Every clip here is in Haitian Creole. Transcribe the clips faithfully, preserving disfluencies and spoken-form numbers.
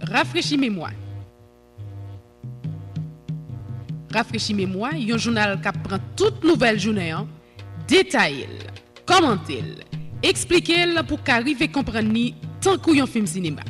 Rafrechi memwa. Rafrechi memwa, yon jounal k ap pran tout nouvèl jounen an, detaye l, kòmante l, eksplike l pou w ka rive konprann li tankou yon fim sinema.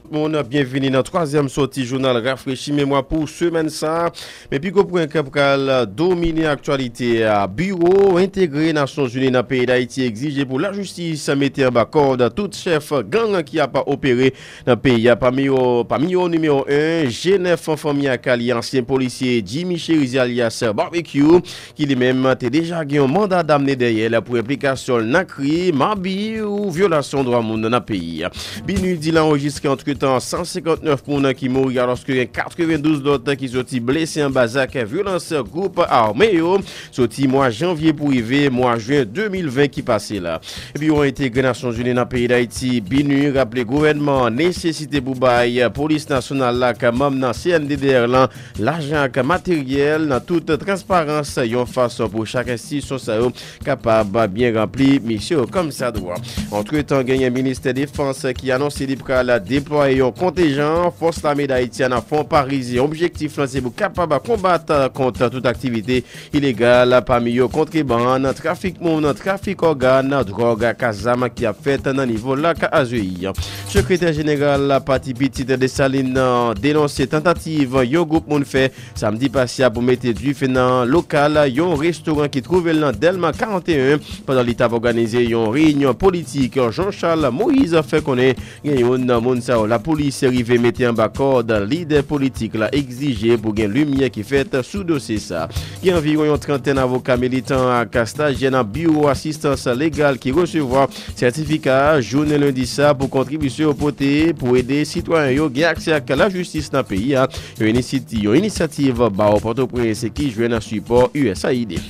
Tout moun, byenvini nan twazyèm sòti jounal Rafrechi Memwa pou semèn sa a. Men pi gwo pwen k ap pral domine aktyalite a, biwo entegre Nasyonzini nan peyi Dayiti egzije pou lajistis mete anba kòd tout chèf gang ki ap opere nan peyi a, pami yo, pami yo nimewo en, Jenèf, fanmi ak alye ansyen polisye Jimmy Chérizier alyas Barbecue, ki li menm te deja gen yon manda damne dèyè l pou enplikasyon l nan krim, abi ou vyolasyon dwa moun nan peyi a. BINUH di l anrejistre antretan san senkant nèf moun ki mouri, alòske gen katrevendouz lòt ki soti blese anba zak vyolans gwoup ame yo, soti mwa janvye pou rive mwa jen de mil ven ki pase la. Biwo entegre Nasyonzini nan peyi Dayiti, BINUH, raple gouvènman an nesesite pou bay Polis Nasyonal la ak manm nan C N D D R lan lajan ak materyèl nan tout transparans, yon fason pou chak enstitisyon sa yo kapab byen ranpli misyon yo kòmsadwa. Antretan, genyen Ministè Defans ki anonse li pral deplwaye yon kontenjan fòs lame Dayiti a nan fwon parizyen. Objektif lan se pou kapab konbat kont tout aktivite ilegal, pami yo kontrebann, trafik moun, trafik ògàn, dwòg ak zam ki ap fèt nan nivo lak Azeyi. Sekretè jeneral Pati Pitit Desalin denonse tantativ yon gwoup moun fè samdi pase a pou mete dife nan lokal yon restoran ki twouve l nan Dèlma karannteyen, pandan li t ap òganize yon reyinyon politik. Jean Charles Moïse fè konnen gen youn nan moun sa yo lapolis rive mete anba kòd. Lidè politik la egzije pou gen limyè ki fèt sou dosye sa. Gen anviwon yon trantèn avoka, militan ak stajyè nan Biwo Asistans Legal ki resevwa sètifika jounen lendi sa pou kontribisyon yo pote pou ede sitwayen yo gen aksè ak lajistis nan peyi a. Yon inisiti-, yon inisyativ Bawo Pòtoprens ki jwenn sipò U S A I D.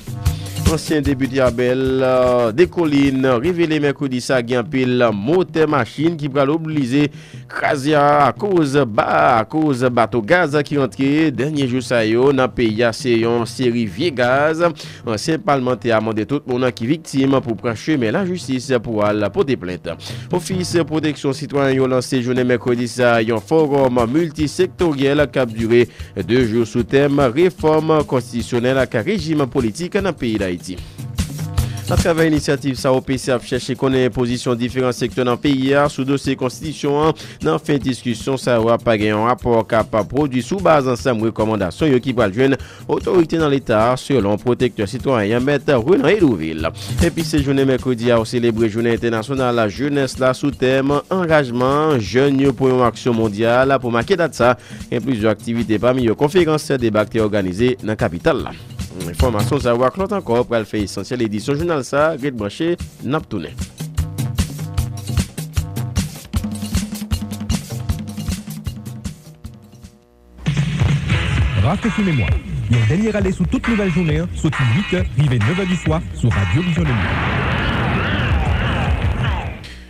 Ansyen depite Abel, euh, Descollines revele mèkredi sa gen anpil motè machin ki pral oblize kraze a, akoz ba-, akoz bato gaz ki rantre dènye jou sa yo nan peyi a se yon seri vye gaz. Ansyen palmantè a mande tout moun ki viktim pou pran chemen lajistis pou al pote plent. Ofis Pwoteksyon Sitwayen yo lanse jounen mèkredi sa yon fowòm miltisektoryèl k ap dire de jou sou tèm refòm konstitisyonèl ak rejim politik nan peyi Dayiti. Atravè inisyativ sa, O P C ap chèche konnen pozisyon diferan sektè nan peyi a sou dosye konstitisyon an. Nan fen diskisyon sa yo, ap gen yon rapò k ap pwodui sou baz ansanm rekòmandasyon yo ki pral jwenn otorite nan Leta a, selon pwotektè sitwayen an, Mèt Renan Hédouville. Epi se jounen mèkredi a, yo selebre Jounen Entènasyonal Lajenès la sou tèm Angajman Jèn yo pou yon Aksyon Mondyal. Pou make dat sa, gen plizyè aktivite, pami yo konferans, deba k te òganize nan kapital la. Enfòmasyon sa yo ak lòt ankò pral fè esansyèl edisyon jounal sa a. Ret branche, n ap tounen. Rafrechi memwa. Yon dènye rale sou tout nouvèl jounen an, soti uit è rive nèf è di swa sou Radyo Vizyon Limyè.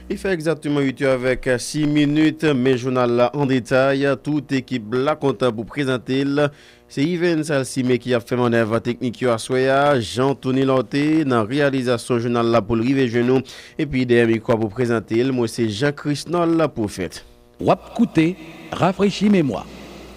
Li fè egzakteman uit è avèk sis minit, men jounal la an detay. Tout ekip la kontan pou prezante l. Se Yven Salcime ki ap fè mannèv teknik yo aswè a. Jean Tony Lorté nan reyalizasyon jounal la pou l rive jwenn nou. Epi dèyè mikwo a pou prezante l, mwen se Jean Christnol Prophète. W ap koute Rafrechi memwa,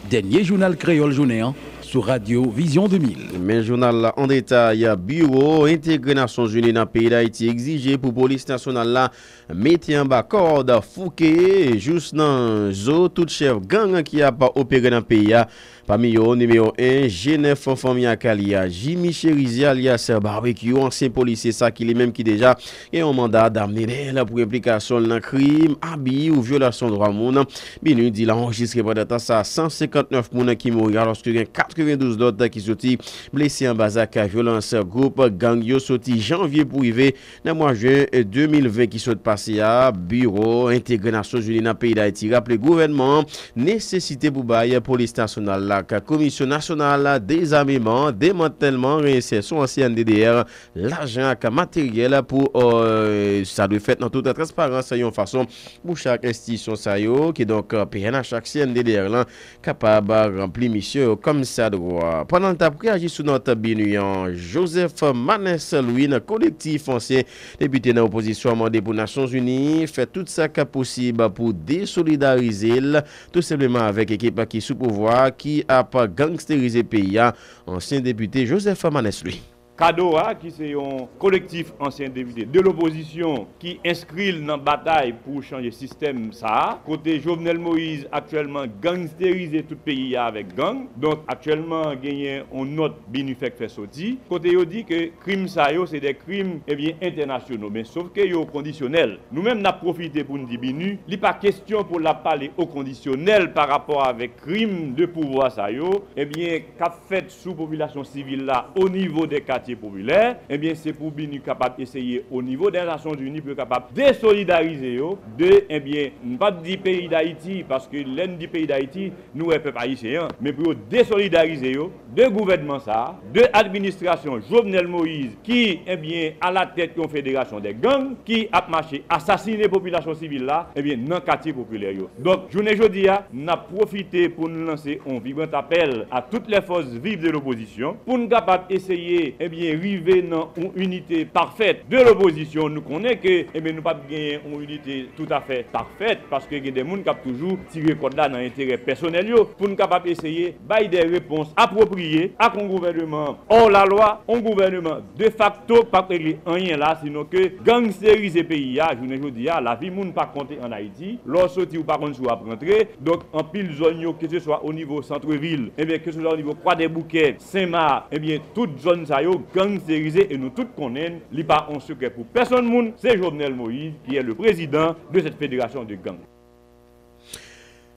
dènye jounal kreyòl jounen an sou Radyo Vizyon de mil. Men jounal la an detay, biwo entegre Nasyonzini nan peyi Dayiti egzije pou polis nasyonal la mete anba kòd, fouke jous nan zo tout chèf gang ki ap opere nan peyi a. Pami yo, nimewo en, G nèf fanmi ak alye a, Jimmy Cherizier alyas Barbecue, ansyen polisye sa ki li menm ki deja gen yon manda damnenèl pou enplikasyon l nan krim, abi ou vyolasyon dwa moun. BINUH di l anrejistre pandan tan sa san senkantnèf moun ki mouri, alòske gen katrevendouz lòt ki soti blese anba zak vyolans gwoup gang yo soti janvye pou rive nan mwa jen de mil ven ki sot pase a. Biwo entegre Nasyonzini nan peyi Dayiti raple gouvènman an nesesite pou bay polis nasyonal la ak Komisyon Nasyonal Dezameman, Demantèlman, Reyensèsyon an, C N D D R, lajan ak materyèl pou, euh, sa dwe fèt nan tout transparans, yon fason pou chak enstitisyon sa yo, kidonk, euh, P N H ak C N D D R lan, kapab ranpli misyon yo kòmsadwa. Pandan l t ap reyaji sou nòt BINUH an, Joseph Manès Louis nan kolektif ansyen depite nan opozisyon an mande pou Nasyonzini fè tout sa k ap posib pou desolidarize l tou senpleman avèk ekip ki sou pouvwa a ki ap gangsterize peyi a. Ansyen depite Joseph Manès Louis. Kado a, ki se yon kolektif ansyen depite de lopozisyon ki enskri l nan batay pou chanje sistèm sa a, kote Jovenel Moïse aktyèlman gangsterize tout peyi a avèk gang. Donk, aktyèlman, genyen yon nòt BINUH fèk fè soti, kote yo di ke krim sa yo se de krim, ebyen, entènasyonal, men sof ke yo kondisyonèl. Nou menm, n ap pwofite pou n di BINUH, li pa kesyon pou l ap pale o kondisyonèl pa rapò avèk krim de pouvwa sa yo, ebyen, k ap fèt sou popilasyon sivil la o nivo dè katye popilè, ebyen, se pou BINUH kapab eseye o nivo dè Nasyonzini pou yo kapab desolidarize yo de, ebyen, m p ap di peyi Dayiti, paske lè n di peyi Dayiti, nou wè pèp ayisyen an, men pou yo desolidarize yo de gouvènman sa a, de administrasyon Jovenel Moïse ki, ebyen, alatèt yon federasyon dè gang ki ap mache asasinen popilasyon sivil la, ebyen, nan katye popilè yo. Donk, jounen jodi a, n ap pwofite pou n lanse yon vibran apèl a tout lè fòs viv de lopozisyon pou n kapab eseye, ebyen, rive nan yon inite pafèt de lopozisyon. Nou konnen ke, ebyen, nou p ap genyen yon inite toutafè pafèt, paske gen de moun k ap toujou tire kòd la nan enterè pèsonèl yo, pou n kapab eseye bay de repons apwopriye ak yon gouvèneman hors la loi, yon gouvèneman defakto k p ap regle anyen la, sinon ke gangsterize peyi a. Jounen jodi a, lavi moun pa konte ann Ayiti. Lè w soti, ou pa konn si w ap rantre. Donk, anpil zòn yo, keseswa o nivo santrevil, ebyen, keseswa o nivo Kwadèboukè, Senma, ebyen, tout zòn sa yo gangsterize e nou tout konnen li pa yon sekrè pou pèsonn moun, se Jovenel Moïse qui est le président de cette fédération de gang.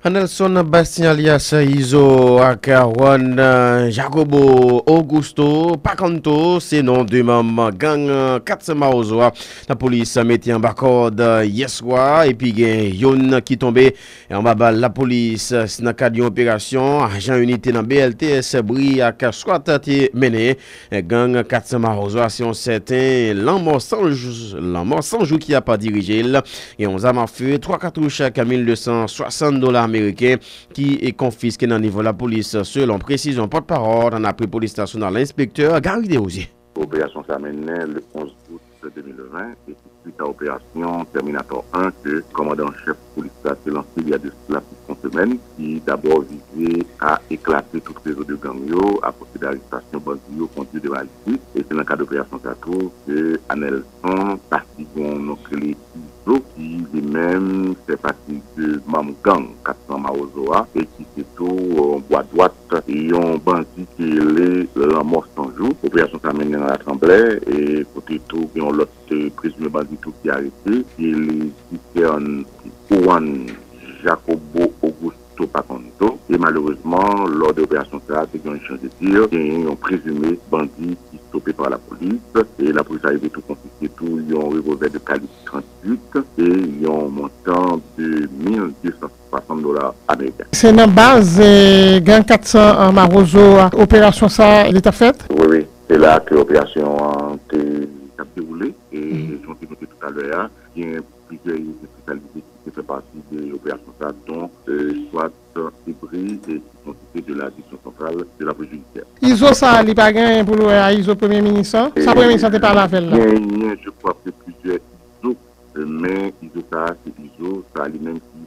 Anelson Bastien alyas Izo ak Juan Jacobo Augusto Pacanto se non de manm gang kat san Mawozo a lapolis mete anba kòd yèswa, epi gen youn ki tonbe anba bal lapolis nan kad yon operasyon ajan inite nan B L T S Bri ak swat te mennen. Gang kat san Mawozo a se yon sèten Lanmò Sanjou, Lanmò Sanjou ki ap dirije l. Gen yon zam afe, twa katouch ak mil de san swasant dola ameriken ki konfiske nan nivo lapolis, selon presizyon pòtpawòl nan apre polis nasyonal, enspektè Gary Desrosiers. Operasyon sa mennen le onz out de mil ven e se swit a operasyon Terminator en ke kòmandan an chèf polis la te lanse il y a de cela plus yon semèn, ki dabò vize a eklate tout rezo de gang yo, a pwosede arestasyon bandi yo kondui devan lajistis. E se nan kad operasyon sa tou ke Anelson, pati gen yon non k rele Izo, ki li menm fè pati de manm gang kat san Mawozo a, e ki se tou, euh, bwa dwat yon bandi ki rele Lanmò Sanjou. Operasyon sa mennen nan Latranblè, e kote tou gen yon lòt, euh, prezime bandi tou ki arete, ki rele Zitèn Juan Jacobo Augusto Pacanto. E malerezman, lò de operasyon sa a, te gen yon echanj de tir, genyen yon prezime bandi ki stope pa lapolis. E lapolis arive tou konfiske tou yon revolvè de kalib trant uit e yon montan de mil de san swasant dola ameriken. Se nan baz, eh, gang kat san, eh, Mawozo a, operasyon sa a, li t ap fèt? Wi, wi. Se la ke operasyon an te, t ap dewoule. E jan w te note toutalè a, gen plizyè espesyalite ki te fè pati de operasyon sa a, dont, eh, swat e Bri, e ki konsiste de la division centrale de la police judiciaire. Izo sa a, li pa gen anyen pou l wè a Izo premye minis lan? Sa premye minis lan te pale avè l la? Genyen, je crois que plusieurs Izo, euh, men Izo sa a, se Izo sa a li menm ki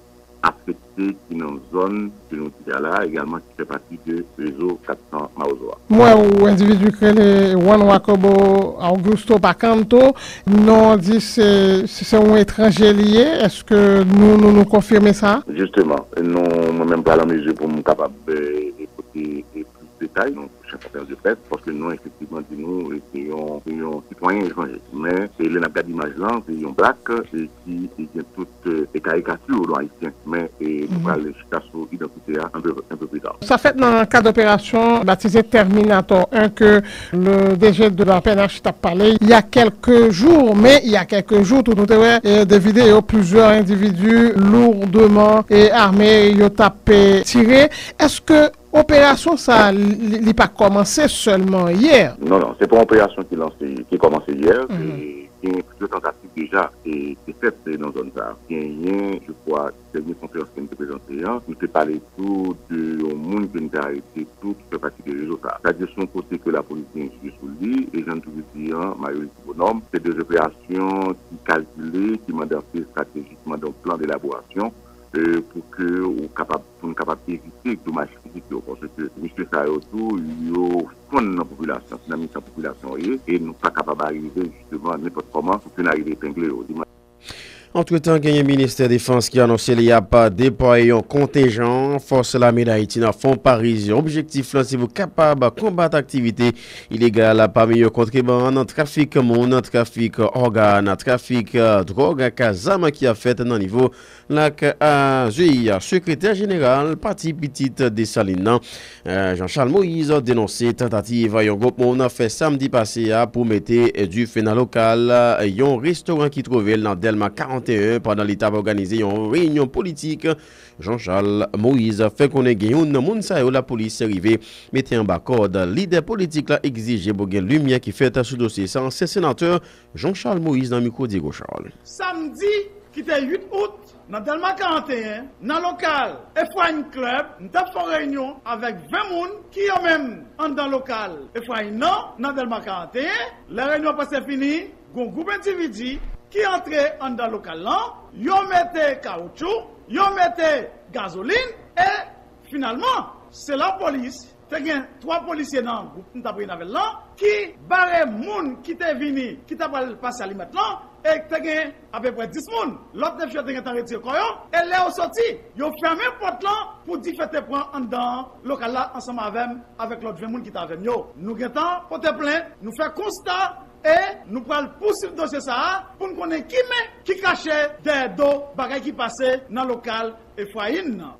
afekte otorite ki nan zòn ke nou di a la, egalman ki fè pati de rezo kat san Mawozo a. Mwen, yon endividi ki rele Juan Jacobo Augusto Pacanto, non di se, se yon etranje li ye. Èske nou, nou, nou konfime sa? Jisteman, nou, mwen menm pa lan mezi pou m kapab, eh, pote, eh, plis detay. Nou, pwochen konferans de près, paske nou efektivman di nou, e, se yon, se yon sitwayen etranje. Men, e, lè n ap gade imaj lan, se yon blak, e, ki, ki gen tout, e, karikati yo don ayisyen. Men, e, nou pral chita sou idantite a un peu, un peu plus tard. Sa fèt nan kad operasyon batize Terminator un ke le D G de la P N H t ap pale il y a quelques jours, men il y a quelques jours tou, nou te wè, e, de videyo plizyè endividi lourdman, e, ame yo t ap, e, tire. Èske operasyon sa, li, li pa kòmanse sèlman yè? Non, non, se pa yon operasyon ki lanse, ki kòmanse yè. Mhm. Se, gen plizyè tantativ deja, e, ki fèt, e, nan zòn sa. Genyen, je crois, dènye konferans ke nou te prezante an, nou te pale tou de yon moun ke nou te arete tou, ki fè pati de rezo sa. Sa di se yon kote ke lapolis gen je sou li, e jan n toujou di an, Mario Ti Bonòm, se de operasyon ki kalkile, ki mande anpil estratejik, ki mande yon plan delaborasyon, e, pou ke ou kapab, pou nou kapab evite domaj fizik yo, paske mesye sa yo tou, yo fonn nan popilasyon, se nan mitan popilasyon yo ye, e nou pa kapab arive jisteman nenpòt kòman pou ke n arive epengle yo. Antretan, genyen Ministè Defans ki anonse li ap deplwaye yon kontenjan fòs lame Dayiti nan Fon Parizyen. Objektif lan se pou kapab konbat aktivite ilegal, pami yo kontrebann, trafik moun, trafik ògàn, trafik, eh, dwòg ak zam ki ap fèt nan nivo Lak Azwi. Sekretè jeneral Pati Pitit Desalin nan, eh, Jean Charles Moïse, denonse tantativ yon gwoup moun fè samdi pase a pou mete dife nan lokal yon restoran ki twouve l nan Dèlma karannteyen pandan li t ap òganize yon reyinyon politik. Jean Charles Moïse fè konnen gen youn nan moun sa yo lapolis rive mete anba kòd. Lidè politik la egzije pou gen limyè ki fèt sou dosye sa. Ansyen senatè Jean Charles Moïse nan mikwo Diego Charles. Samdi ki te uit out, nan Dèlma karannteyen, nan lokal Efrain Club, m t ap fè yon reyinyon avèk ven moun ki yo menm anndan lokal Efrain nan, nan Dèlma karannteyen. Lè reyinyon an prèske fini, gon gwoup endividi ki antre anndan lokal lan, yo mete kawoutchou, yo mete gazolin, e finalman, se lapolis, te gen twa polisye nan gwoup m t ap reyini avè l lan, ki bare moun ki te vini, ki ta pral pase alimèt lan, e te gen apeprè dis moun. Lòt nèf yo te gentan retire kò yo, e lè yo soti, yo fèmen pòt lan pou dife te pran anndan lokal la ansanm avè m, avèk lòt ven moun ki t avè m yo. Nou gentan pote plent, nou fè konsta, e nou pral pouswiv dosye sa a pou n konnen ki men ki kache dèyè do bagay ki pase nan lokal Efrain nan.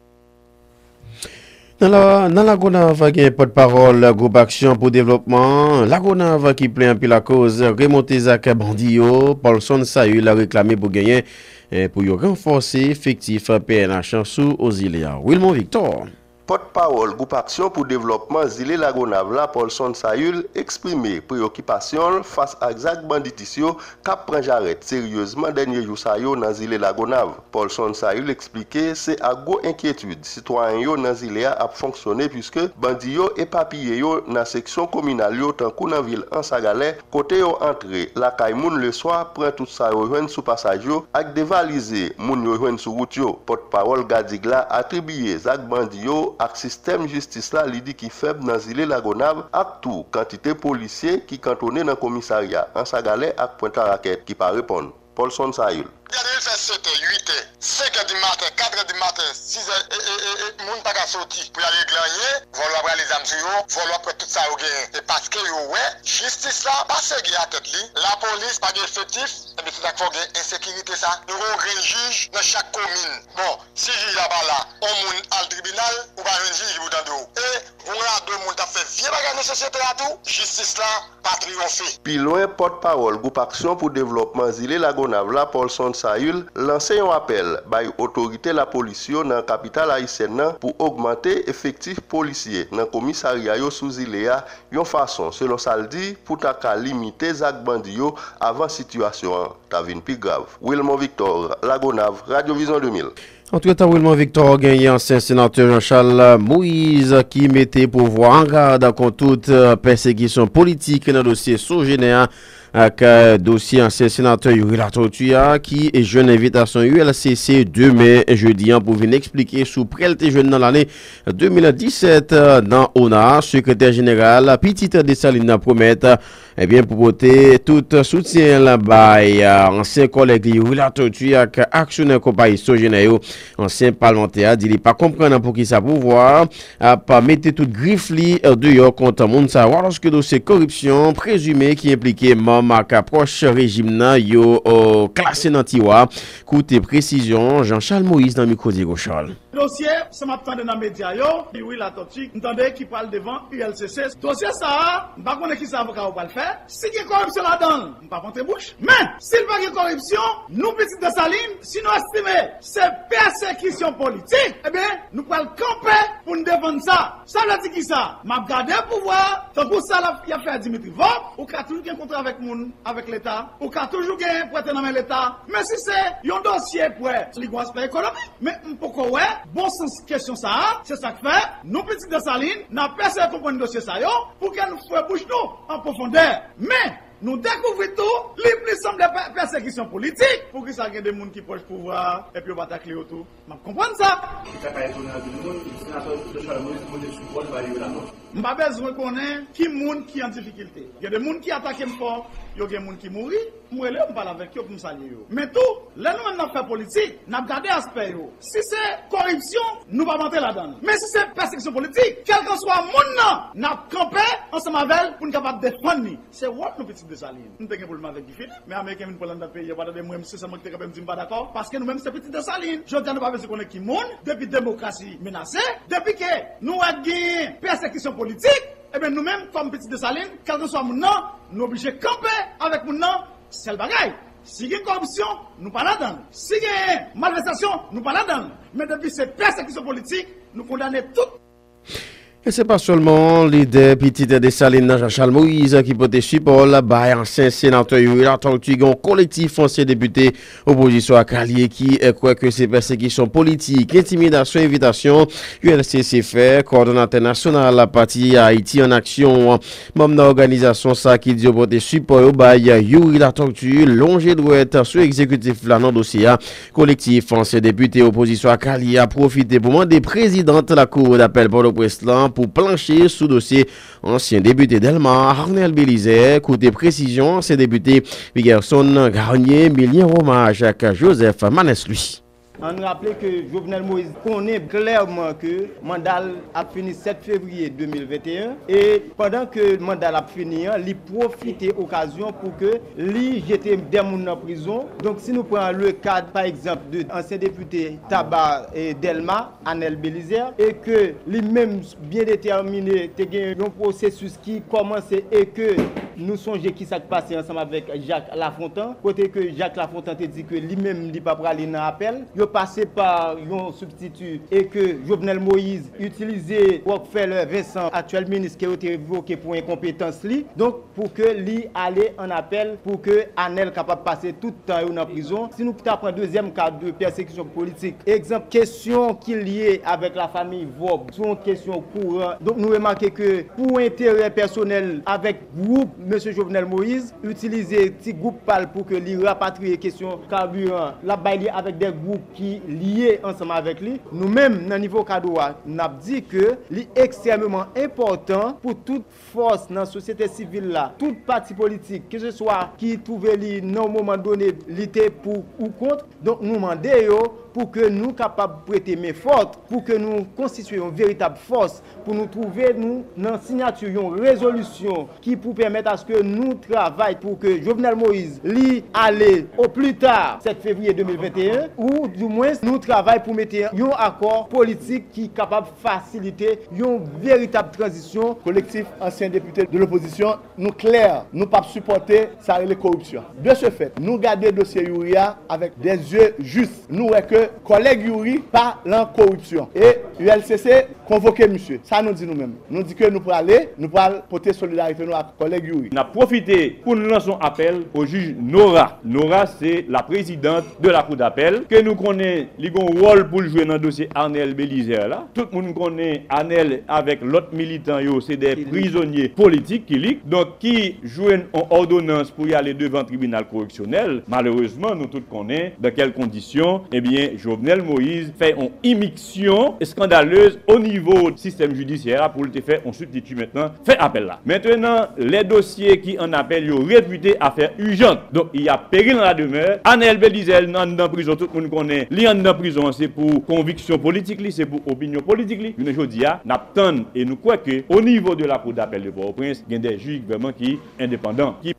Nan la, nan Lagonav, gen pòtpawòl Gwoup Aksyon pou Devlopman Lagonav ki plen anpil akoz remonte zak bandi yo. Paulson Saül reklame pou genyen, eh, pou yo ranfòse efektif P N H sou zile a. Wilmon Victor. Pòtpawòl Gwoup Aksyon pou Devlòpman Zile Lagonav la, Paulson Saül, eksprime preyokipasyon l fas ak zak banditis yo k ap pran jarèt seryezman dènye jou sa yo nan zile Lagonav. Paulson Saül eksplike se ak gwo enkyetid sitwayen yo nan zile a ap fonksyone, piske bandi yo epapiye yo nan seksyon kominal yo, tankou nan vil Ansagalè, kote yo antre lakay moun leswa, pran tout sa yo jwenn sou pasaj yo ak devalize moun yo jwenn sou wout yo. Pòtpawòl Gadig la atribiye zak bandi yo ak sistèm jistis la, li di, ki fèb nan zile Lagonav, ak tou kantite polisye ki kantone nan komisarya Ansagalè ak Pwent Larakèt ki pa reponn. Paulson Saül. Gade, l fè sèt è, uit è, senk è di maten, kat è di maten, sis è, e, e, e, e, moun pa ka soti pou y al regle anyen, vòlò ap rale zam sou yo, vòlò ap pran tout sa yo genyen. E paske yo wè jistis la pa serye a tèt li, lapolis pa gen efektif, enben se sa k fè w gen ensekirite sa. Nou gen yon grenn jij nan chak komin. Bon, si jij la pa la, on moun al tribinal, ou pa jwenn jij pou tande w. E gon rado moun k ap fè vye bagay nan sosyete a tou, jistis la pa triyonfe. Pi lwen, pòtpawòl Gwoup Aksyon pou Devlòpman Zile Lagonav la, Paulson Saül, lanse yon apèl bay otorite lapolis yo nan kapital ayisyèn nan pou ogmante efektif polisye nan komisarya yo sou zile a, yon fason, selon sa l di, pou ta ka limite zak bandi yo avan sitiyasyon an ta vin pi grav. Wilmon Victor, Lagonav, Radyo Vizyon de mil. Antretan, Wilmon Victor genyen ansyen senatè Jean Charles Moïse ki mete pouvwa an gad kont tout, euh, pèsekisyon politik nan dosye Sogener a, ak dosye ansyen senatè Youri Latortue a, ki jwenn envitasyon U L C C demen jedi an pou vin eksplike sou prè l te jwenn nan lane de mil disèt nan ona. Sekretè jeneral Pitit Desalin nan pwomèt, ebyen, pou pote tout soutyen l bay ansyen kòlèg li Youri Latortue ak aksyonè konpayi Sogener yo. Ansyen palmantè a di li pa konprann poukisa pouvwa a ap mete tout grif li deyò kont moun sa yo, alòske dosye koripsyon prezime ki enplike manm ak pwòch rejim nan yo klase nan tiwa. Koute presizyon Jean Charles Moïse nan mikwo Diego Charles. Dosye, sa m ap tande nan medya yo, Youri Latortue, m tande ki pral devan U L C C. Dosye sa a, m pa konnen kisa avoka yo pral fè. Si gen koripsyon ladan l, m p ap antre bouch. Men, si l pa gen koripsyon, nou Pitit Desalin, si nou estime se pèsekisyon politik, ebyen, nou pral kanpe pou n defann sa. Sa vle di kisa? M ap gade pouvwa a, tankou sa l ap, y ap fè a Dimitri Vorbe, ou ka toujou gen kontra avèk moun, avèk Leta, ou ka toujou gen prete nan men Leta. Men si se yon dosye prè, li gen aspè ekonomik. Men m poko wè bon sans kesyon sa a, se sa k fè nou Pitit Desalin, n ap eseye konprann dosye sa yo, pou ke nou fouye bouch nou an pwofondè. Men, nou dekouvri tou, li plis sanble pè-, pèsekisyon politik. Poukisa gen de moun ki pwòch pouvwa a, epi yo pa takle yo tou? M ap konprann sa. Ki ta ka etone anpil moun, senatè Jochal Moïse pote sipò l bay Youri Latortue. M pa bezwen konnen ki moun ki an difikilte. Gen de moun ki atake m fò, yo gen moun ki mouri, m rele yo, m pale avèk yo pou m salye yo. Men tou, lè nou menm n ap fè politik, n ap gade aspè yo. Si se koripsyon, nou p ap antre ladan l. Men si se pèsekisyon politik, kèlkanswa moun nan, n ap kanpe ansanm avè l pou n kapab defann li. Se wòl nou Pitit Desalin. M te gen pwoblèm avèk Guy Philippe, men Ameriken vin pran l anndan peyi a, pa tande mwen, se sèl mwen ki te kanpe m di m pa dakò, paske nou menm se Pitit Desalin. Jodi a nou pa bezwen konnen ki moun, depi demokrasi menase, depi ke nou wè genyen pèsekisyon politik, ebyen nou menm kòm Pitit Desalin, kèlkanswa moun nan, nou oblije kanpe avèk moun nan. Sèl bagay, si gen koripsyon, nou pa ladan l. Si gen malvèstasyon, nou pa ladan l. Men depi se pèsekisyon politik, nou kondane tout. E se pa sèlman lidè Pitit Desalin nan, Jean Charles Moïse, ki pote sipò l bay ansyen senatè Youri Latortue. Gen yon kolektif ansyen depite opozisyon ak alye ki, eh, kwè ke se pèsekisyon politik, entimidasyon, envitasyon U L C C fè kòdonatè nasyonal Pati Ayiti an Aksyon an. Manm nan òganizasyon sa ki di yo pote sipò yo bay Youri Latortue lonje dwèt sou egzekitif la nan dosye a. Kolektif ansyen depite opozisyon ak alye a pwofite pou mande prezidant Lakou dapèl Pòtoprens lan pou planche sou dosye ansyen depite Dèlma, Arnel Belizaire. Koute presizyon ansyen depite Peguerson Garnier, Milien Romages ak Joseph Manès Louis. Ann raple ke Jovenel Moïse konnen klèman ke manda l ap fini sèt fevriye de mil venteyen, e pandan ke manda l ap fini an, li pwofite okazyon pou ke li jete dè moun nan prizon. Donk, si nou pran le ka, pa egzanp, de ansyen depite Taba, e, Dèlma, Arnel Belizaire, e ke li menm byen detèmine, te gen yon pwosesis ki kòmanse e ke nou sonje ki sa k pase ansanm avèk Jacques Lafontant, kote ke Jacques Lafontant te di ke li menm li pa prale nan apèl. Yo pase pa yon sibstiti e ke Jovenel Moïse itilize Rockefeller Vincent, aktyèl minis ke yo te revoke pou enkonpetans li. Donk, pou ke li ale an apèl, pou ke Arnel kapab pase tout tan yo nan prizon. Si nou ta pran dezyèm ka de pèsekisyon politik, egzanp, kesyon ki lye avèk lafanmi Vorbe, se yon kesyon kouran. Donk, nou remake ke pou enterè pèsonèl avèk gwoup mesye Jovenel Moïse, itilize ti gwoup pa l pou ke li rapatriye kesyon kabiran, l ap bay li avèk de gwoup ki lye ansanm avèk li. Nou menm, nan nivo Kado a, n ap di ke li ekstrèmeman enpòtan pou tout fòs nan sosyete sivil la, tout pati politik, keseswa ki twouve li nan yon moman done, li te pou ou kont. Donk, nou mande yo pou ke nou kapab prete men fòt, pou ke nou konstitye yon veritab fòs, pou nou twouve nou nan siyati yon rezolisyon ki pou pèmèt aske nou travay pou ke Jovenel Moïse li ale o pli ta sèt fevriye de mil venteyen, ou dimwens nou travay pou mete yon akò politik ki kapab fasilite yon veritab tranzisyon. Kolektif ansyen depite de lopozisyon, nou klè, nou p ap sipòte sa rele koripsyon. De ce fait, nou gade dosye Youri a avèk de zye jis. Nou wè ke kòlèg Youri pa lan koripsyon. E U L C C konvoke misye. Sa nou di nou menm? Nou di ke nou prale, nou pral pote solidarite nou ak kòlèg Youri. N ap pwofite pou n lanse yon apèl o jij Nora. Nora se la prezidant de la Cour d'appel, ke nou konnen li gon wòl pou l jwe nan dosye Arnel Belizaire la. Tout moun konnen Arnel avèk lòt militan yo se de prizonye politik ki lik. Donk, ki jwenn yon òdonans pou y ale devan tribinal koreksyonèl. Malerezman, nou tout konnen nan kèl kondisyon, ebyen, Jovenel Moïse fè yon imiksyon eskandalez o nivo sistèm jidisyè a pou l te fè yon sibstiti mentnan fè apèl la. Mentnan, lè dosye ki an apèl yo repite afè ijan, donk, y a peri nan la demè. Arnel Belizaire nan anndan prizon, tout moun konnen li anndan prizon an, se pou konviksyon politik li, se pou opinyon politik li. Jounen jodi a, n ap tann e nou kwè ke o nivo de la Cour d'appel de Pòtoprens, gen de jij vrèman ki endepandan, ki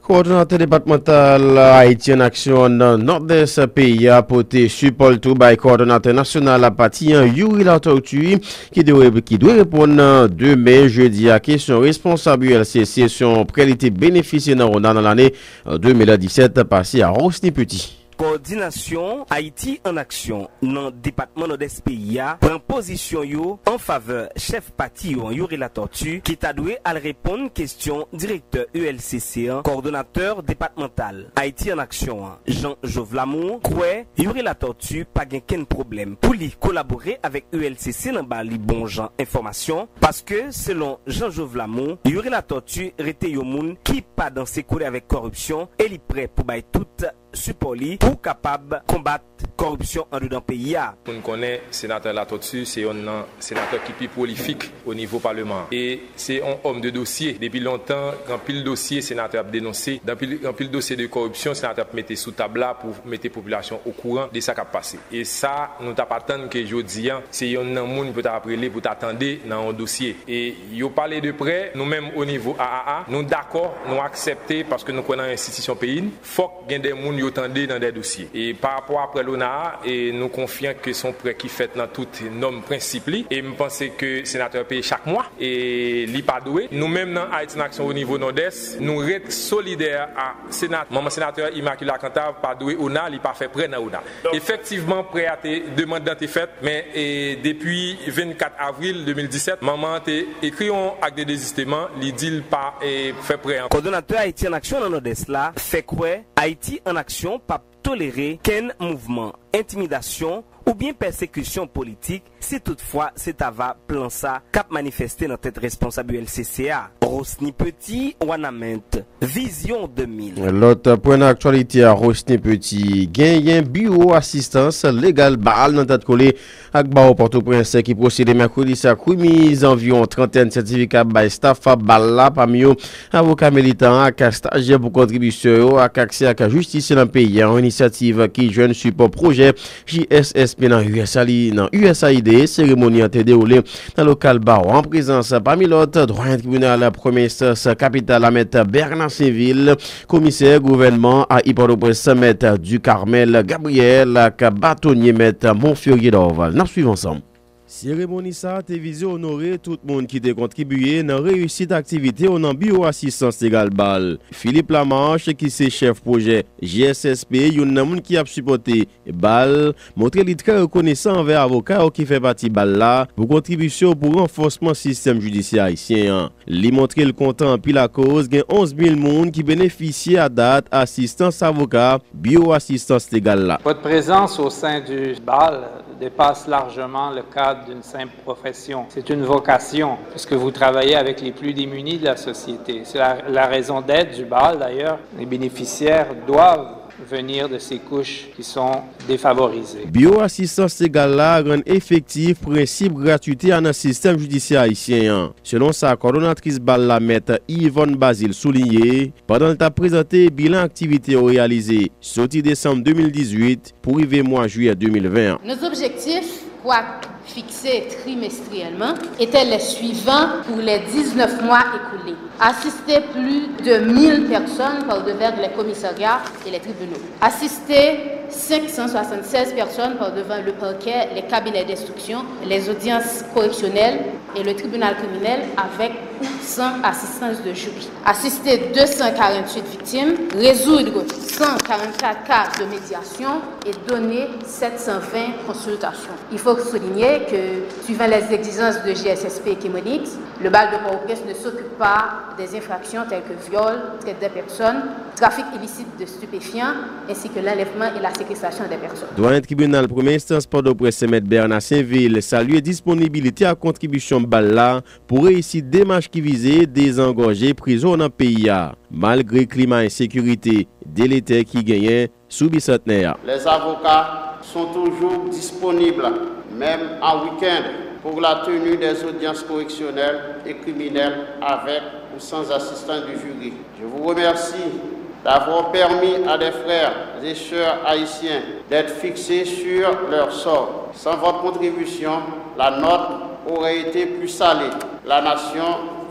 Kowòdonatè depatmantal Ayiti an Aksyon nan Nòdès peyi a pote sipò l tou bay kowòdonatè nasyonal pati an, Youri Latortue, ki dwe, ki dwe reponn demen, jedi a, kesyon responsab U L C C sou yon prè li te benefisye nan Ona nan lane de mil disèt pase a. Rosny Petit. Kowòdinasyon Ayiti an Aksyon nan depatman Nòdès peyi a pran pozisyon yo an favè chèf pati yo an, Youri Latortue, ki ta dwe al reponn kesyon direktè U L C C an, kowòdonatè depatmantal Ayiti an Aksyon an, Jean Jovelamour, kwè Youri Latortue pa gen kenn pwoblèm pou li kolabore avèk U L C C nan ba li bon jan enfòmasyon, paske, selon Jean Jovelamour, Youri Latortue rete yon moun ki pa danse kole avèk kòripsyon e li prè pou bay tout sipò li pou kapab konbat kòripsyon anndedan peyi a. Pou n konnen, senatè Latortue se yonn nan senatè ki pi pwolifik o nivo paleman an. E se yon òm de dosye. Depi lontan, gen anpil dosye senatè ap denonse, gen anpil, anpil dosye de kòripsyon senatè ap mete sou tab la pou mete popilasyon okouran de sa k ap pase. E sa, nou t ap atann ke jodi a, se yonn nan moun pou ta ap rele, pou ta tande nan yon dosye. E yo pale de prè, nou menm o nivo A A A, nou dakò, nou aksepte paske nou kwè nan enstitisyon peyi n. Fòk gen de moun yo tande nan de dosye. E pa rapò a prè Lona a, e nou konfyan ke se yon prè ki fèt nan tout nòm, prensip li. E m panse ke senatè peye chak mwa, e li pa dwe. Nou menm nan Ayiti an Aksyon o nivo Nòdès, nou ret solidè a senat-, manman senatè Immaculée Alcantara pa dwe Ona, li pa fè prè nan Ona. Efektivman, prè a te, demann nan te fèt, men, e, depi vennkat avril de mil disèt, manman an te ekri yon ak de dezisteman, li di l pa, e, fè prè an. Kòdonatè Ayiti an Aksyon nan Nòdès la fè kwè Ayiti an Aksyon p ap tolere kenn mouvman entimidasyon oubyen pèsekisyon politik si toutfwa se ta va plan sa k ap manifeste nan tèt responsab U L C C a. Rosny Petit, Wanament, Vizyon de mil. Lòt pwen nan aktyalite a, Rosny Petit, genyen biwo asistans legal BAL nan tèt kole ak bawo Pòtoprens ki pwosede mèkredi sa ak remiz anviwon trantèn sètifika bay staf BAL la, pami yo avoka militan ak stajyè pou kontribisyon yo ak aksè ak jistis nan peyi a, yon inisyativ ki jwenn sipò pwojè J S S P nan U S A, nan U S A I D. Seremoni an te dewoule nan lokal bawo an prezans, pami lòt, dwayen tribinal premye enstans kapital la, mèt Bernard Sainvil, komisè gouvènman a Pòtoprens, mèt Ducarmel Gabriel, ak batonye, mèt Monferrier Dorval. N ap swiv ansanm. Seremoni sa a te vize onore tout moun ki te kontribiye nan reyisit aktivite yo nan biwo asistans legal BAL. Philippe Lamarche, ki se chèf pwojè J S S P, youn nan moun ki ap sipòte BAL, montre li trè rekonesan anvè avoka yo ki fè pati BAL la pou kontribisyon pou ranfòsman sistèm jidisyè ayisyen an. Li montre l kontan anpil akoz gen onz mil moun ki benefisye a dat asistans avoka biwo asistans legal la. Votre présence au sein du BAL dépasse largement le cadre d'une simple profession. C'est une vocation, parce que vous travaillez avec les plus démunis de la société. C'est la, la raison d'être du BAL, d'ailleurs. Les bénéficiaires doivent venir de ces couches qui sont défavorisées. Biwo asistans legal la rann efektif prensip gratwite a nan sistèm jidisyè ayisyen an. Selon sa kòdonatris BAL la, mèt Yvonne Bazile, souliye pandan l t ap prezante bilan aktivite yo reyalize soti desanm de mil dizuit pou rive mwa jiyè de mil ven an. Nos objectifs, quoique fixés trimestriellement, étaient les suivants pour les dix-neuf mois écoulés. Assister plus de mille personnes par devers les commissariats et les tribunaux. Assister cinq cent soixante-seize personnes par devant le parquet, les cabinets d'instruction, les audiences correctionnelles et le tribunal criminel avec ou sans assistance de jury. Assister deux cent quarante-huit victimes, résoudre cent quarante-quatre cas de médiation et donner sept cent vingt consultations. Il faut souligner Que, suivant les exigences de G S S P et Chemonix, le bal de Port-au-Prince ne s'occupe pas des infractions telles que viol, traite des personnes, trafic illicite de stupéfiants, ainsi que l'enlèvement et la séquestration des personnes. Dwayen tribinal premye enstans Pòtoprens, Mèt Bernard Sainvil, salye disponibilite ak kontribisyon bal la pou reyisi demach ki vize dezangòje prizon nan peyi a, malgre klima ensekirite deletè ki genyen sou Bisantnè a. Les avocats sont toujours disponibles, même en week-end, pour la tenue des audiences correctionnelles et criminelles avec ou sans assistance du jury. Je vous remercie d'avoir permis à des frères et sœurs haïtiens d'être fixés sur leur sort. Sans votre contribution, la nôtre aurait été plus salée. La nation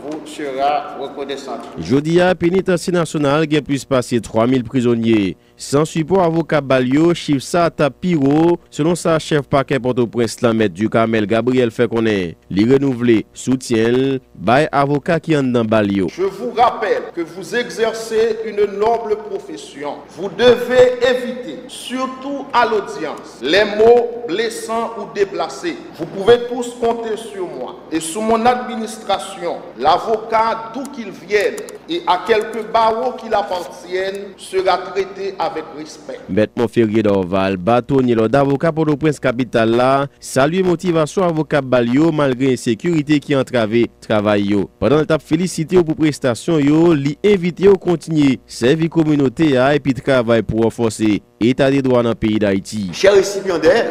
vous sera reconnaissante. Jodi a, Penitansye Nasyonal gen plis pase twa mil prizonye. San sipò avoka bal yo, chif sa a t ap pi wo, selon sa chèf pakè Pòtoprens lan, Mèt Ducarmel Gabriel, fè konnen li renouvle soutyen l bay avoka ki anndan bal yo. Je vous rappelle que vous exercez une noble profession. Vous devez éviter, surtout à l'audience, les mots blessants ou déplacés. Vous pouvez tous compter sur moi et sur mon administration, l'avocat, d'où qu'il vienne et à quelque barreau qu'il appartienne, sera traité avec respect. Mèt Monferrier Dorval, batonye lòd avoka Pòtoprens kapital la, salye motivasyon avoka bal yo malgre ensekirite ki antrave travay yo. Pandan l t ap felisite yo pou prestasyon yo, li envite yo kontinye sèvi kominote a epi travay pou ranfòse eta de dwa nan peyi Dayiti. Chers récipiendaires,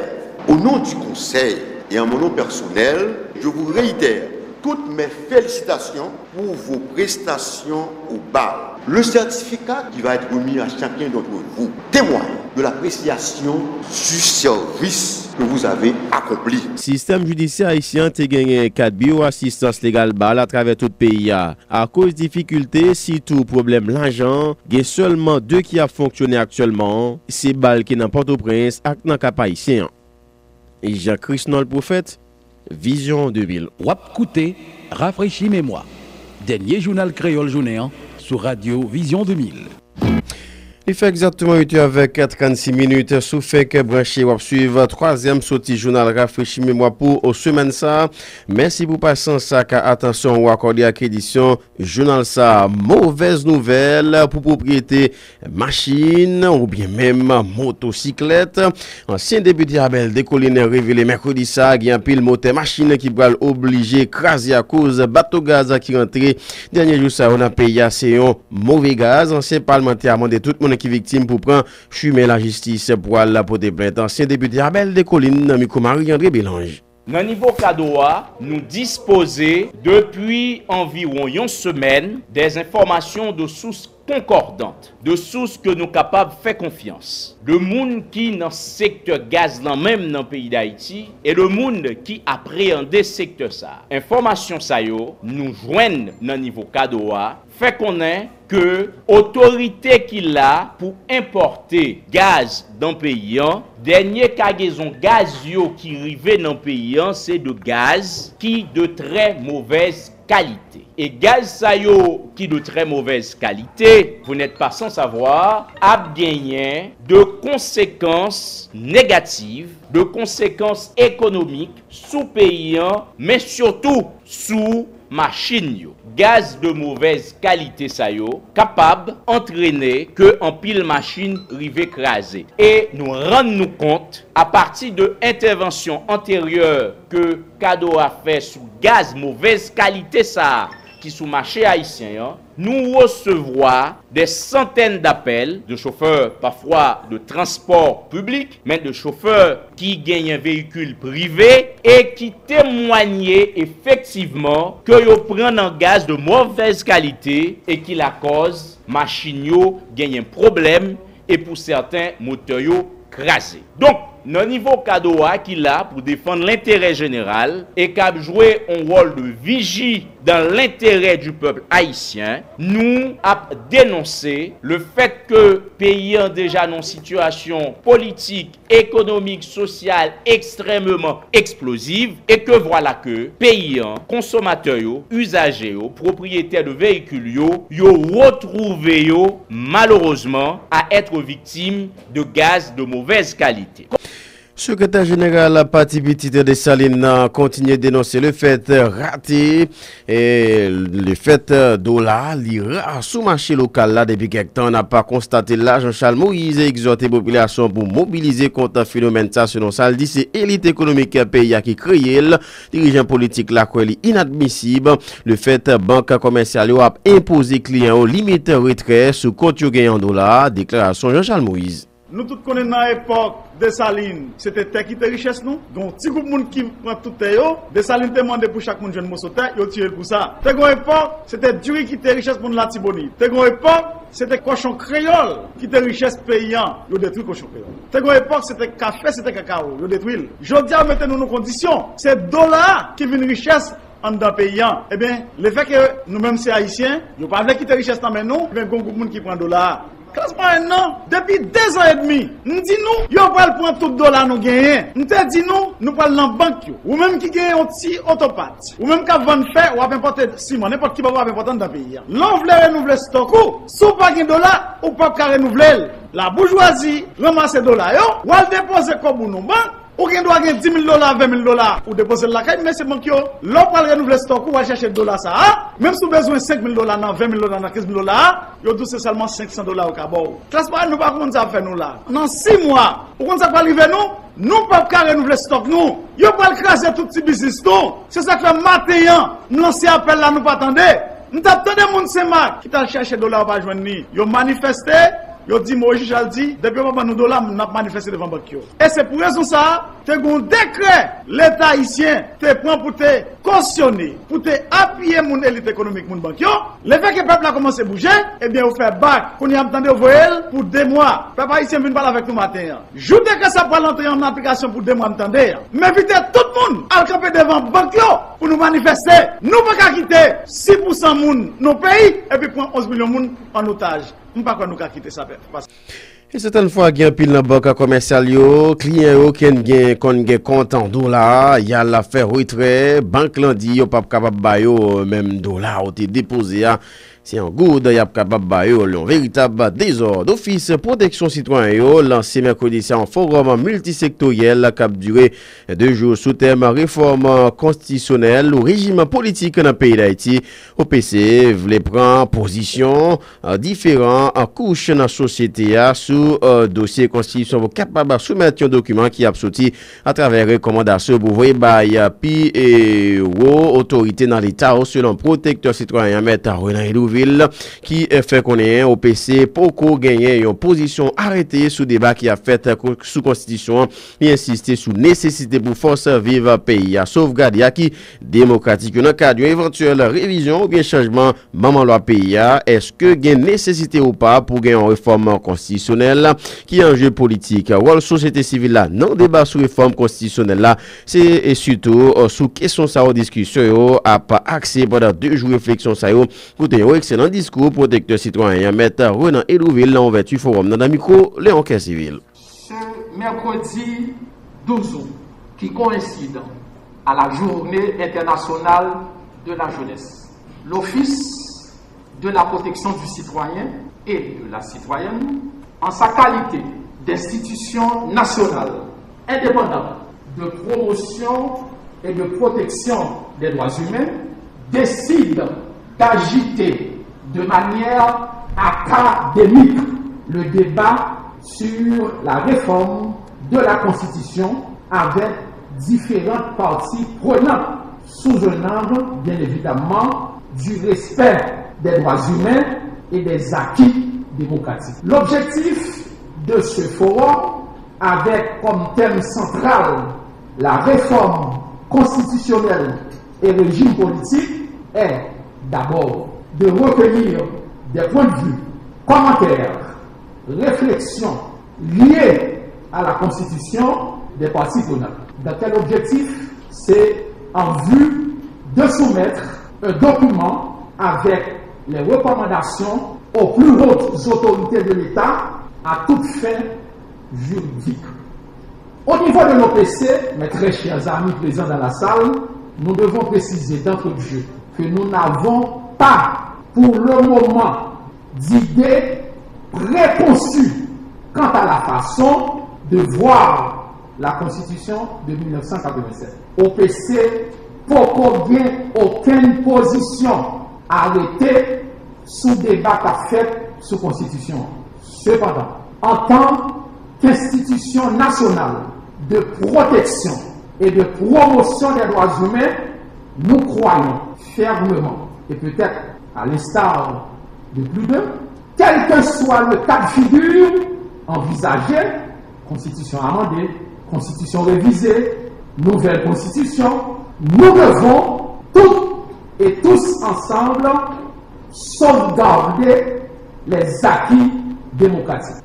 au nom du Conseil et en mon nom personnel, je vous réitère toutes mes félicitations pour vos prestations au bal. Le certificat qui va être remis à chacun d'entre vous témoigne de l'appréciation du service que vous avez accompli. Sistèm jidisyè ayisyen an te genyen kat biwo asistans legal bal atravè tout peyi a. Akoz difikilte, sitou pwoblèm lajan, gen sèlman de ki ap fonksyone aktyèlman, se bal ki nan Pòtoprens ak nan Kap Ayisyen an. Jean Chrisnol Prophète, Vizyon de mil. W ap koute Rafrechi Memwa, dènye jounal kreyòl jounen an sou radyo Vizyon de mil. Li fè egzakteman uit è avèk trannsis minit. Si w fenk branche, w ap swiv twazyèm soti jounal Rafrechi Memwa pou semèn sa a. Mèsi pou pasyans ak atansyon w akòde ak edisyon jounal sa a. Movèz nouvèl pou pwopriyete machin oubyen menm motosiklèt. Ansyen depite Abel Descollines revele mèkredi sa a gen anpil motè machin ki pral oblije kraze akoz bato gaz ki rantre dènye jou sa yo nan peyi a se yon move gaz. Ansyen palmantè a mande tout moun ki viktim pou pran chimen lajistis pou al pote plent. Ansyen depite Abel Descollines nan mikwo Marie André Belange. Nan nivo kado a, nou dispoze, depi anviwon yon semèn, des informations de sources concordantes, de sources ke nou kapab fè konfyans, de moun ki nan sektè gaz lan menm nan peyi Dayiti, e de moun ki apreyande sektè sa a. Enfòmasyon sa yo, nou jwenn nan nivo kado a, fè konnen ke otorite ki la pou enpòte gaz nan peyi an, dènye kagezon gaz yo ki rive nan peyi an, se de gaz ki de trè movèz kalite. E gaz sa yo ki de trè movèz kalite, vous n'êtes pas sans savoir, ap genyen de konsekans negatif, de konsekans ekonomik sou peyi an, men sitou sou machin yo. Gaz de movèz kalite sa yo kapab antrene ke anpil machin rive kraze. E nou rann nou kont, apati de entèvansyon anteryè ke kado a fè sou gaz movèz kalite sa a ki sou mache ayisyen an, nou resevwa des centaines d'appels de chauffeurs, parfois de transport public, men de chofè ki genyen veyikil prive e ki temwanye efektivman ke yo pran nan gaz de movèz kalite e ki lakòz machin yo genyen pwoblèm e pou sèten motè yo kraze. Donk, nan nivo kado a ki la pou defann lenterè jeneral e k ap jwe yon wòl de viji dans l'intérêt du peuple haïtien, nou ap denonse le fèt ke peyi an deja nan yon sitiyasyon politik, ekonomik, sosyal ekstrèmeman eksploziv e ke vwala ke peyi an, konsomatè yo, izaje yo, pwopriyetè de veyikil yo, yo retwouve yo malerezman à être victime de gaz de mauvaise qualité. Sekretè jeneral Pati Pitit Desalin nan kontinye denonse lefèt rate, e lefèt dola li ra sou mache lokal la depi kèk tan. N ap konstate la, Jean Charles Moïse egzòte popilasyon pou mobilize kont fenomèn sa, selon sa l di se elit ekonomik peyi a ki kreye l. Dirijan politik la kwè li inadmisib lefèt bank komèsyal yo ap enpoze kliyan yo limit retrè sou kont yo genyen an dola. Deklarasyon Jean Charles Moïse. Nou tout konnen nan epòk Desalin, se te tè ki te richès nou. Gen yon ti gwoup moun ki pran tout tè yo. Desalin te mande pou chak moun jwenn moso tè, yo tiye l pou sa. Te gen yon epòk, se te diri ki te richès moun Latibonit. Te gen yon epòk, se te kòchon kreyòl ki te richès peyi an, yo detwi kòchon kreyòl. Te gen yon epòk, se te kafe, se te kakawo, yo detwi l. Jodi a, yo mete nou nan kondisyon, se dola a ki vin richès anndan peyi an. Ebyen, lefètke nou menm se Ayisyen, yo pa vle kite richès nan men nou, ebyen, gen yon gwoup moun ki pran dola a. Klas mwayèn nan, depi de zan edmi, m di nou, yo pral pran tout dola nou genyen. M te di nou, nou pral nan bank yo. Ou menm ki genyen yon ti otopat, ou menm k ap vann fè, w ap enpòte siman, nenpòt ki bagay w ap enpòte anndan peyi a. Lè w vle renouvle stòk ou, si w pa gen dola, ou p ap ka renouvle l. Laboujwazi ranmase dola yo, w al depoze kòb ou nan bank, ou gen dwa gen dis mil dola, ven mil dola, ou depoze l lakay mesye bank yo. Lè w pral renouvle stòk ou, w al chèche dola sa a, menm si w bezwen senk mil dola nan, ven mil dola nan, kenz mil dola a, yo di w se sèlman senk san dola yo ka ba w. Klas pa nou pa konn sa ap fè nou la. Nan sis mwa, ou konn sa k pral rive nou? Nou p ap ka renouvle stòk nou. Yo pral kraze tout ti biznis nou. Se sa k fè maten an, m lanse apèl la, nou pa tande. M t ap tande moun Senmak ki t al chèche dola yo pa jwenn li. Yo manifeste, yo di Moïse Jean Charles di, depi yo pa ban nou dola, n ap manifeste devan bank yo. E se pou rezon sa a, te gen yon dekrè Leta ayisyen te pran pou te kosyone, pou te apiye moun elit ekonomik, moun bank yo. Lefètke pèp la kòmanse bouje, ebyen, yo fè bak. Kounye a, m tande yo voye l pou de mwa. Pèp ayisyen vin pale avèk nou maten an. Jou dekrè sa pral antre an aplikasyon pou de mwa, m tande a. M envite tout moun al kanpe devan bank yo pou nou manifeste. Nou pa ka kite sis pou san moun nan peyi epi pran onz milyon moun an otaj. M pa kwè nou ka kite sa pase. E sètèn fwa, gen anpil nan bank komèsyal yo, kliyan yo ken gen, konn gen kont an dola, y al fè retrè, bank lan di yo p ap kapab ba yo menm dola ou te depoze a. Se an goud y ap kapab ba yo l. Yon veritab dezòd. Ofis Pwoteksyon Sitwayen yo lanse mèkredi sa yon fowòm miltisektoryèl k ap dire de jou sou tèm refòm konstitisyonèl ou rejim politik nan peyi Dayiti. O P C vle pran pozisyon, eh, diferan, eh, kouch nan sosyete a sou, eh, dosye konstitisyon pou kapab soumèt yon dokiman ki ap soti atravè rekòmandasyon pou voye bay pi, eh, wo otorite nan Leta yo, selon pwotektè sitwayen an, Mèt Renan Hédouville, ki, eh, fè konnen O P C poko genyen yon pozisyon arete sou deba ki ap fèt, eh, sou konstitisyon an. Li ensiste sou nesesite pou fòs viv peyi a sovgade aki demokratik yo nan kad yon evantyèl revizyon oubyen chanjman manman lwa peyi a. Èske gen nesesite ou pa pou gen yon refòm konstitisyonèl? Ki anje politik? Wòl sosyete sivil la nan deba sou refòm konstitisyonèl la? Se, e sitou, eh, sou kesyon sa yo diskisyon yo ap akse pandan de jou refleksyon sa yo, kote yon ekselan diskou pwotektè sitwayen an, Mèt Renan Hédouville, nan ouvèti fowòm nan, nan mikwo Leon Kè Sivil. Ce mercredi douze août, qui coïncide à la Journée internationale de la jeunesse, l'Office de la protection du citoyen et de la citoyenne, en sa qualité d'institution nationale indépendante de promotion et de protection des droits humains, décide d'agiter de manière académique le débat sur la réforme de la Constitution avec différentes parties prenantes, sous un angle, bien évidemment, du respect des droits humains et des acquis démocratiques. L'objectif de ce forum, avec comme thème central la réforme constitutionnelle et régime politique, est d'abord de recueillir des points de vue, commentaires, réflexions liées à la constitution des parties prenantes. Dans quel objectif? C'est en vue de soumettre un document avec les recommandations aux plus hautes autorités de l'État à toute fin juridique. Au niveau de l'O P C, mes très chers amis présents dans la salle, nous devons préciser d'entrée de jeu que nous n'avons pas, pour le moment, d'idées préconçues quant à la façon de voir La Constitution de mil nèf san katrevennsèt. O P C poko gen okenn pozisyon arete sou deba k ap fèt sou konstitisyon an. Sepandan, antan k enstitisyon nasyonal de pwoteksyon e de pwomosyon dè dwa imen, nou kwayons fermement, et peut-être à l'instar de plus d'un, quel que soit le cas de figure envisagé, konstitisyon amande, konstitisyon revize, nouvèl konstitisyon, nous devons toutes et tous ensemble sauvegarder les acquis démocratiques.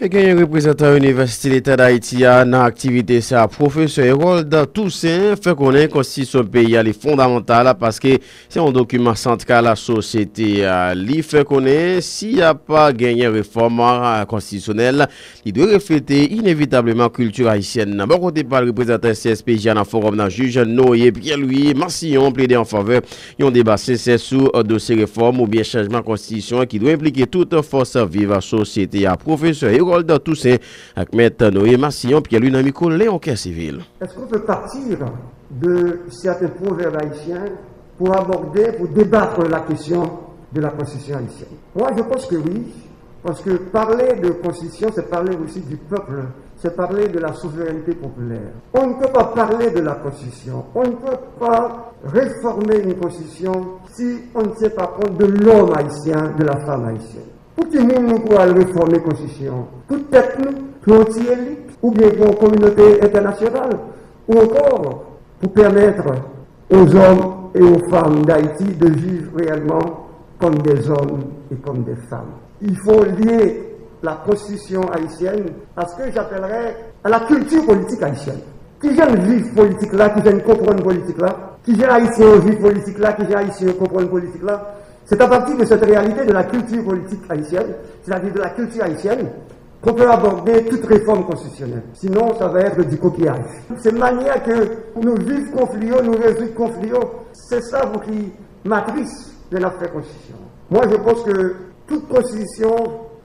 E genyen reprezantan Inivèsite Leta Dayiti a nan aktivite sa a, pwofesè Harold Toussaint fè konnen konstitisyon peyi a li fondamantal paske se yon dokiman santral a sosyete a. Li fè konnen si y ap genyen refòm, a, konstitisyonèl, li dwe reflete inevitableman kilti ayisyèn nan. Bò kote pa l, reprezantan S C S P J a nan fowòm nan, jij Noé Pierre Louis Massillon plede an favè yon deba sensè sou, e, dosye refòm oubyen chanjman konstitisyon an ki dwe enplike tout fòs viv sosyete a. Pwofesè Harold Toussaint ak mèt Noé Massillon Pierre Louis nan mikwo Léon Kèsivil. Est-ce qu'on peut partir de certains proverbes haïtiens pour aborder, pour débattre la question de la constitution haïtienne? Moi, je pense que oui, parce que parler de constitution, c'est parler aussi du peuple, c'est parler de la souveraineté populaire. On ne peut pas parler de la constitution, on ne peut pas réformer une constitution si on ne tient pas compte de l'homme haïtien, de la femme haïtienne. Pou ki moun nou pou al refòme konstitisyon an? Pou tèt nou? Pou yon ti elit? Oubyen pou yon kominote entènasyonal? Ou ankò pou pèmèt aux hommes et aux femmes d'Haïti de vivre réellement comme des hommes et comme des femmes? Il faut lier la constitution haïtienne à ce que j'appellerais à la culture politique haïtienne. Kijan n viv politik la, kijan n konprann politik la, kijan Ayisyen yo viv politik la, kijan Ayisyen yo konprann politik la. C'est à partir de cette réalité de la culture politique haïtienne, c'est-à-dire de la culture haïtienne, qu'on peut aborder toute réforme constitutionnelle. Sinon, ça va être du copiage. Se manyè ke nou viv konfli yo, nou rezoud konfli yo, se sa pou ki matris lè n ap fè konstitisyon. Moi, je pense que toute constitution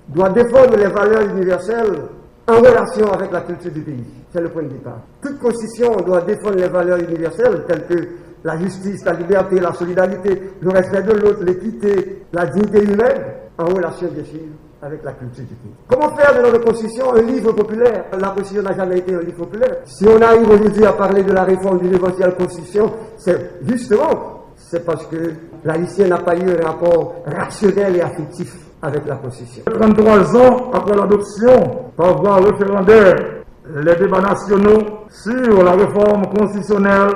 doit défendre les valeurs universelles en relation avec la culture du pays. C'est le point de départ. Toute constitution doit défendre les valeurs universelles telles que la justice, la liberté, la solidarité, le respect de l'autre, l'équité, la dignité humaine en relation, bien sûr, avec la culture du pays. Comment faire de notre constitution un livre populaire? La constitution n'a jamais été un livre populaire. Si on arrive aujourd'hui à parler de la réforme d'une éventuelle constitution, c'est justement, c'est parce que l'Haïtien n'a pas eu un rapport rationnel et affectif avec la Constitution. Trente-trois ans après l'adoption par voie référendaire les débats nationaux sur la réforme constitutionnelle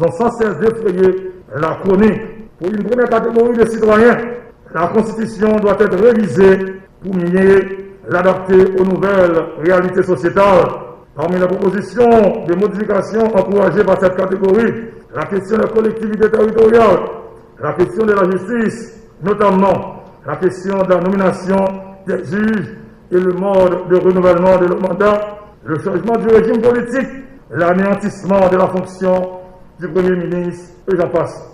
ont sans cesse défrayé la chronique. Pour une première catégorie de citoyens, la Constitution doit être révisée pour mieux l'adapter aux nouvelles réalités sociétales. Parmi les propositions de modification encouragées par cette catégorie, la question des collectivités territoriales, la question de la justice, notamment la question de la nomination des juges et le mode de renouvellement de leur mandat, le changement du régime politique, l'anéantissement de la fonction du Premier ministre, et j'en passe.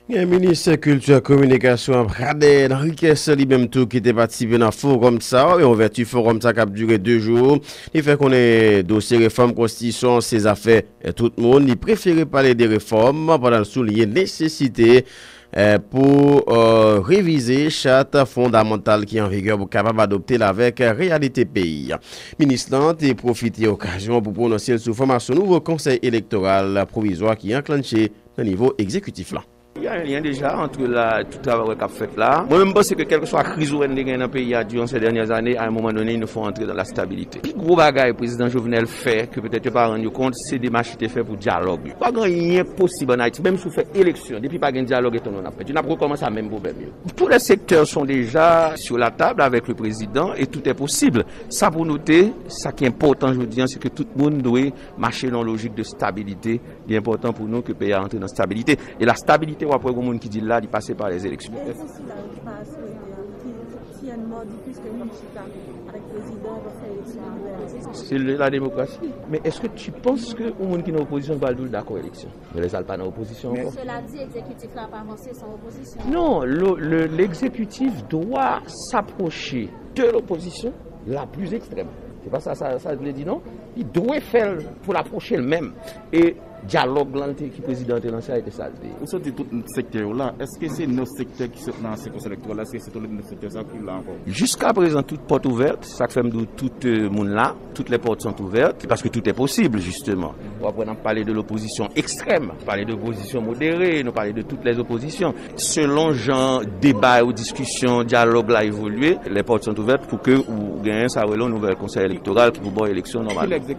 Gen minis kilti, kominikasyon, Pradel Henriquez, li menm tou ki te patisipe nan fowòm sa, yon ouvèti fowòm sa k ap dire de jou. Li fè konnen dosye refòm konstitisyon se zafè tout moun. Li prefere pale de refòm pandan l souliye nesesite, eh, pou, eh, revize chat fondamantal ki an vigè pou kapab adopte l avèk reyalite peyi a. Minis lan te pwofite okazyon an pou pwononse l sou fòmasyon nouvo konsèy elektoral pwovizwa ki anklanche nan nivo egzekitif la. Il y a un lien déjà entre la, tout travay k ap fèt la. Mwen menm, m panse ke kèlkeswa kriz ou wè n te gen nan peyi a durant ces dernières années, à un moment donné, il nous faut entrer dans la stabilité. Pi gwo bagay prezidan Jovenel fè, ke petèt yo pa rann yo kont, se demach li te fè pou dyalòg. Pa gen anyen k posib ann Ayiti, menm si w fè eleksyon, depi pa gen dyalòg, e tonton n ap pèdi. N ap rekòmanse a menm pwoblèm yo. Tous les secteurs sont déjà sur la table avec le président et tout est possible. Sa pou note, sa ki enpòtan jodi a, se ke tout moun dwe mache nan lojik de stabilite. Li enpòtan pou nou ke peyi a antre nan stabilite. E la stabilite, w ap wè gon moun ki di l la, li pase pa lèzeleksyon. E pou sila yo ki pa swete, ki, ki tiennent mòdi, puiske nou chita avèk prezidan, pou fè eleksyon avè l. C'est le, la démocratie. Mais est-ce que tu penses que yon moun ki nan opozisyon pral di w l dakò eleksyon? Men lè sa l pa nan opozisyon ankò. Cela dit, egzekitif la ap avanse san opozisyon. Non, le, le, l'exécutif doit s'approcher de l'opposition la plus extrême. Se pa sa sa, sa vle di non. Li dwe fè l pou l apwoche l menm. E dyalòg lan te, ki prezidan an te lanse a, e te sa l te ye. Ou sot di tout sektè yo la, èske se nan sektè ki sot nan ansyen konsèy elektoral la, èske se tout lòt sektè sa ki la ankò? Jiska prezan, tout pòt ouvèt, sa k fè m di w tout, euh, moun la, toutes les portes sont ouvertes, parce que tout est possible, justement. W ap wè n ap pale de l'opposition extrême, pale de opozisyon modere, nou pale de toutes les oppositions. Selon jan deba yo, diskisyon, dyalòg la evolye, les portes sont ouvertes pour que ou genyen sa rele yon nouvèl konsèy elektoral ki pou ba w eleksyon nòmalman.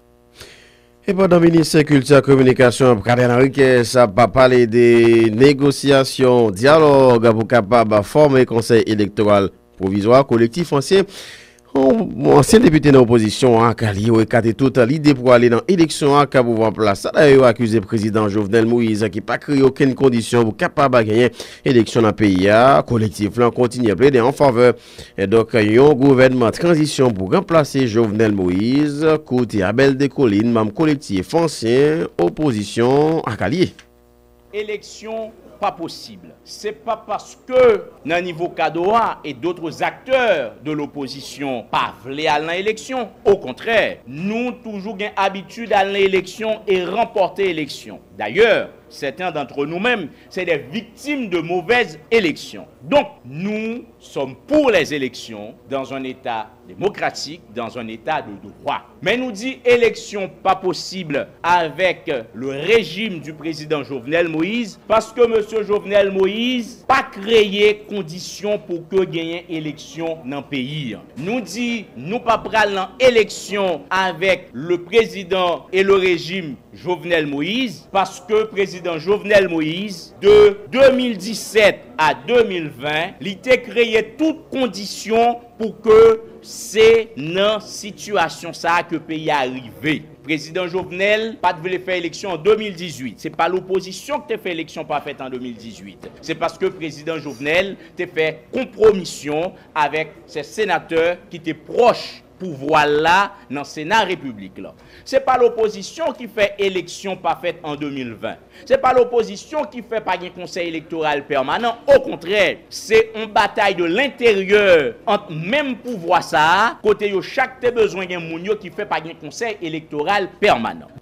E pandan minis kilti ak kominikasyon Praden Henriquez ap pale de negosyasyon, dyalòg pou kapab fòme konsèy elektoral pwovizwa, kolektif ansyen, ansyen depite nan opozisyon an ak alye yo ekate tout lide pou ale nan eleksyon ak pouvwa an plas la. Dayè, yo akize prezidan Jovenel Moïse ki pa kreye okenn kondisyon pou kapab genyen eleksyon nan peyi a. Kolektif lan kontinye plede an favè, e donk, yon gouvènman tranzisyon pou ranplase Jovenel Moïse, kote Abel Descollines, manm kolektif ansyen opozisyon ak alye. Eleksyon pa posib. Se pa paske nan nivo CADOA e d'autres acteurs de l'opposition pa vle al nan eleksyon. Okontrè, nou toujou gen abitid al nan eleksyon e ranpòte eleksyon. D'ailleurs, certains d'entre nous même, c'est des victimes de mauvaises élections. Donc, nous sommes pour les élections dans un État démocratique, dans un État de droit. Men nou di eleksyon pa posib avèk le régime du président Jovenel Moïse, paske mesye Jovenel Moïse pa kreye kondisyon pou ke genyen eleksyon nan peyi an. Nou di nou pa pral nan eleksyon avèk le président et le régime Jovenel Moïse, paske prezidan Jovenel Moïse, de de mil disèt a de mil ven, li te kreye tout kondisyon pou ke se nan sitiyasyon sa a ke peyi a rive. Prezidan Jovenel pa t vle fè eleksyon an de mil dizuit. Se pa lopozisyon ki te fè eleksyon pa fèt an de mil dizuit. Se paske prezidan Jovenel te fè konpwomisyon avèk se senatè ki te pwòch pouvwa la nan Sena Repiblik la. Se pa lopozisyon ki fè eleksyon pa fèt an de mil ven. Se pa lopozisyon ki fè pa gen konsèy elektoral pèmanan. Okontrè, se yon batay de lenteryè ant menm pouvwa sa a, kote yo chak te bezwen gen moun yo, ki fè pa gen konsèy elektoral pèmanan.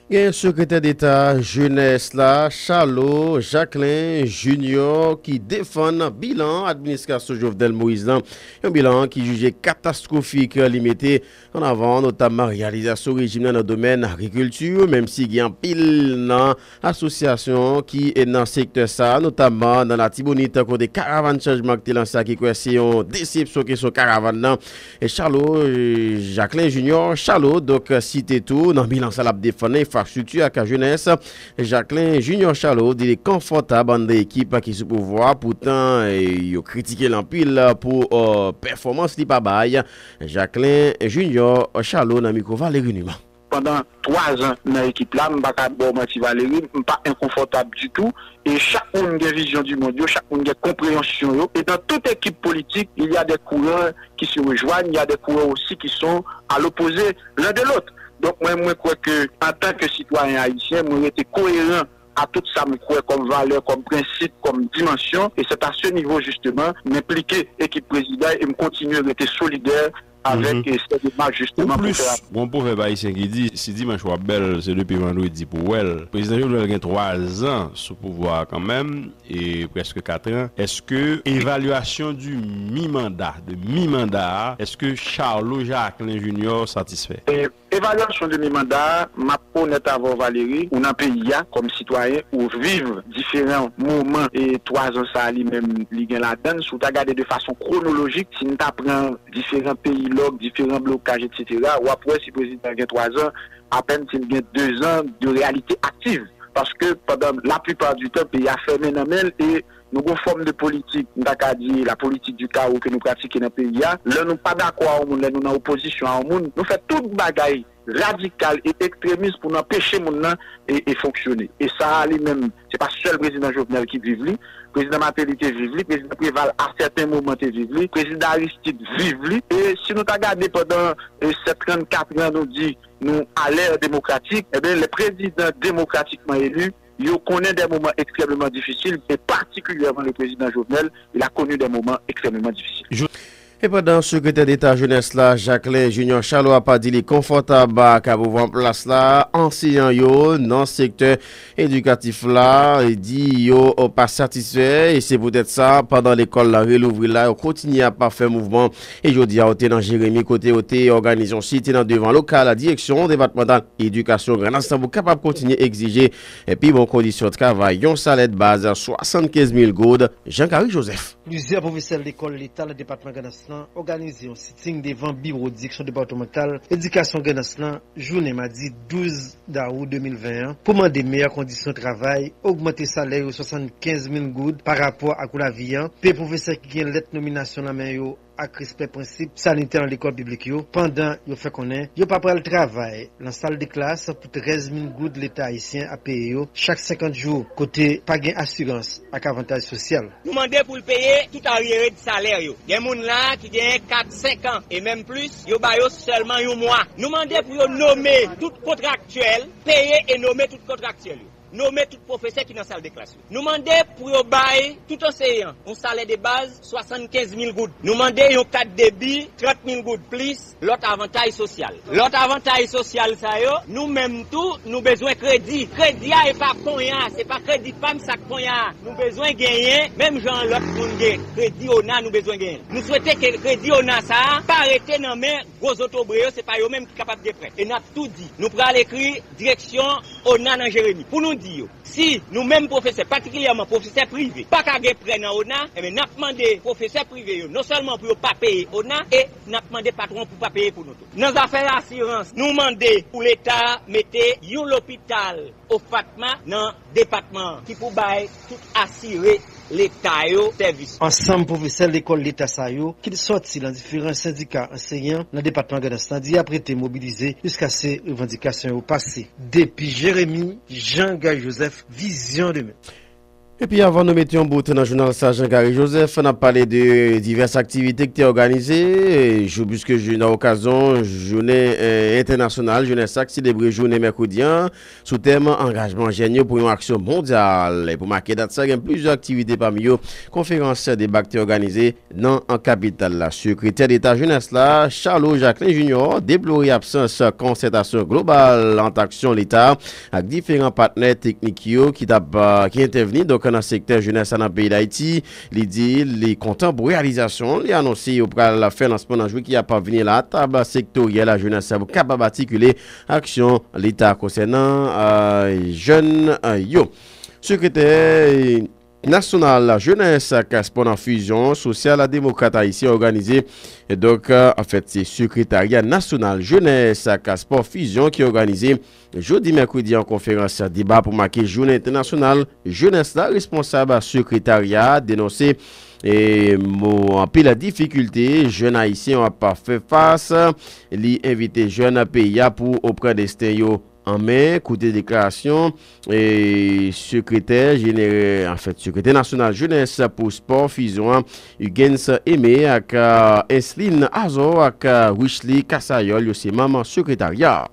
Gen sekretè deta jenès la, Charlot Jacquelin Junior, ki defann bilan administrasyon Jovenel Moïse lan, yon bilan ki jije katastwofik. Li mete an avan notamman reyalizasyon rejim nan nan domèn agrikilti, menm si gen anpil nan asosyasyon ki nan sektè sa, notamman nan Latibonit, kote Karavàn Chanjman ki te lanse a, ki kwè se yon desepsyon kesyon karavàn nan. E Charlot, euh, Jacquelin Junior Charlot, donk, site tou nan bilan sa l ap defann enfrastrikti ak jenès. Jacquelin Junior Charlot di li konfòtab anndan ekip ki sou pouvwa, poutan, eh, yo kritike l anpil pou, euh, pèfòmans li pa bay. Jacquelin Junior Charlot nan mikwo Valery Numa. Pandan twa zan nan ekip la, m pa ka ba w manti, Valery, m pa enkonfòtab ditou. E chak moun gen vizyon di mond yo, chak moun gen konpreyansyon yo. E dans toute équipe politique, il y a des coureurs qui se rejoignent, il y a des coureurs aussi qui sont à l'opposé l'un de l'autre. Donk, mwen, mwen kwè ke, antanke sitwayen ayisyen, mwen rete koyeran a tout sa m kwè kòm valè, kòm prensip, kòm dimansyon. E c'est à ce niveau, justement, m enplike ekip prezidan e m kontinye rete solidè avèk, eh, sèl demach, justement, pou fè. Ou plis, gon pwovèb ayisyen ki di, si dimanch w ap bèl, se depi vandredi pou w wè l. Prezidan Jovenel gen twa zan sou pouvwa a kanmenm, e prèske kat an. Èske evalyasyon di mi manda, de mi manda a, èske Charlot Jacquelin Junior satisfè? E evalyasyon de mi manda a, m ap onèt avè w, Valery, ou nan peyi a, kòm sitwayen, ou viv diferan moman, e twa zan sa a li menm, li gen ladan l. Si w ta gade de fason kwonolojik, si n ta pran diferan peyi lòk, diferan blokaj, etsetera, w ap wè si prezidan gen twa zan, apèn si l gen de zan de reyalite aktiv. Paske pandan laplipa di tan, peyi a fèmen nan men l e nou gon fòm de politik, m ta ka di la politique du chaos ke nou pratike nan peyi a. Lè nou pa dakò a yon moun, lè nou nan opozisyon a yon moun, nou fè tout bagay radikal e ekstremis pou n anpeche moun nan e, e fonksyone. E sa a li menm, se pa sèl prezidan Jovenel ki viv li, prezidan Martelly te viv li, prezidan Préval a sèten moman te viv li, prezidan Aristide viv li. E si nou ta gade pandan, e, sèt trannkat an, nou di nou à l'ère démocratique, enben, lè prezidan demokratikman eli, yo konnen de moman ekstrèmeman difisil, e patikilyèman le président Jovenel, il a connu des moments extrêmement difficiles. E pandan Sekretè Deta Jenès la, Jacquelin Junior Charlot, ap di li konfòtab ak mouvman plas la, anseyan yo nan sektè edikatif la di yo pa satisfè, e se poutèt sa, pandan lekòl la relouvri la, yo kontinye ap fè mouvman. E jodi a, yo te nan Jeremi, kote yo te òganize yon site nan devan lokal direksyon depatmantal edikasyon Grandans pou kapab kontinye egzije pi bon kondisyon travay, yon salè de baz swasannkenz mil goud. Jean Gary Joseph. Plizyè pwofesè lekòl leta nan depatman Grandans lan òganize yon siting devan biwo direksyon depatmantal edikasyon Grandans lan jounen madi douz dawou de mil ven an pou mande meyè kondisyon travay, ogmante salè yo swasannkenz mil goud pa rapò ak kou lavi an, peye pwofesè ki gen lèt nominasyon nan men yo ak respè prensip sanitè nan lekòl piblik yo, pandan yo fè konnen yo pa pral travay nan sal de klas pou trèz mil goud Leta ayisyen ap peye yo chak senkant jou, kote pa gen asirans ak avantaj sosyal. Nou mande pou l peye tout aryere de salè yo. Gen moun la ki genyen kat, senk an e menm plis, yo ba yo sèlman yon mwa. Nou mande pou yo nome tout kontraktyèl, peye e nome tout kontraktyèl yo. Nome tout pwofesè ki nan sal de klas yo. Nou mande pou yo bay tout anseyan yon salè de baz swasannkenz mil goud. Nou mande yon kat debi trant mil goud plis lòt avantaj sosyal. Lòt avantaj sosyal sa yo, nou menm tou, nou bezwen kredi. Kredi a e pa konya, se pa kredi pa m sa k konya. Nou bezwen genyen, menm jan lòt moun gen kredi ona, nou bezwen genyen. Nou swete ke kredi ona sa a pa rete nan men gwo zotobre yo, se pa yo menm ki kapab gen prè. E n ap tou di, nou pral ekri direksyon ona nan Jeremi pou nou di yo, si nou menm pwofesè, patikilyèman pwofesè prive, pa ka gen prè nan ona, enben n ap mande pwofesè prive yo non sèlman pou yo pa peye ona, e n ap mande patwon pou pa peye pou nou tou. Nan zafè asirans, nou mande pou Leta mete yon lopital Ofatma nan depatman an, ki pou bay tout asire Leta yo sèvis. Ansanm pwofesè lekòl Leta sa yo, ki sòti nan diferan sendika anseyan nan depatman Grandans lan, di y ap rete mobilize jiskaske revandikasyon yo pase. Depi Jeremi, Jean Guy Joseph, Vizyon Demen. Epi avan nou mete yon bout nan jounal sa, Jean Gary Joseph, n ap pale de divès aktivite ki te òganize, e, jou, piske jou, nan okazyon jounen, e, entènasyonal jenès la, ki selebre jounen mèkredi an, sou tèm angajman jèn yo pou yon aksyon mondyal. E pou make dat sa, gen plizyè aktivite, pami yo konferans deba ki te òganize nan kapital la. Sekretè Deta jenès la, Charlot Jacquelin Junior, deplore absans konsètasyon global ant aksyon Leta ak diferan patnè teknik yo ki t ap, euh, ki entèvni, donk, nan sektè jenès la nan peyi Dayiti. Li di li kontan pou reyalizasyon. Li anonse yo pral fè lansman nan jou ki ap vini la, tab sektoryèl a jenès la pou kapab atikile aksyon Leta konsènan, euh, jèn, euh, yo. Sekretè nasyonal jenès ak espò nan Fizyon Sosyal Demokrat Ayisyen òganize. E donk, euh, anfèt, se Sekretarya Nasyonal Jenès ak Espò Fizyon ki òganize jodi mèkredi an konferans deba pou make jounen entènasyonal jenès la. Responsab sekretarya a denonse, e, mo anpil difikilte jèn ayisyen ap fè fas. Li envite jèn peyi a pou pran desten yo an men, koute deklarasyon, e, sekretè jenere-, anfèt, sekretè nasyonal jenès pou espò Fizyon an, Hugens Aimé, ak, euh, Enslin Azor ak, euh, Richely Casayol, yo se manm sekretarya.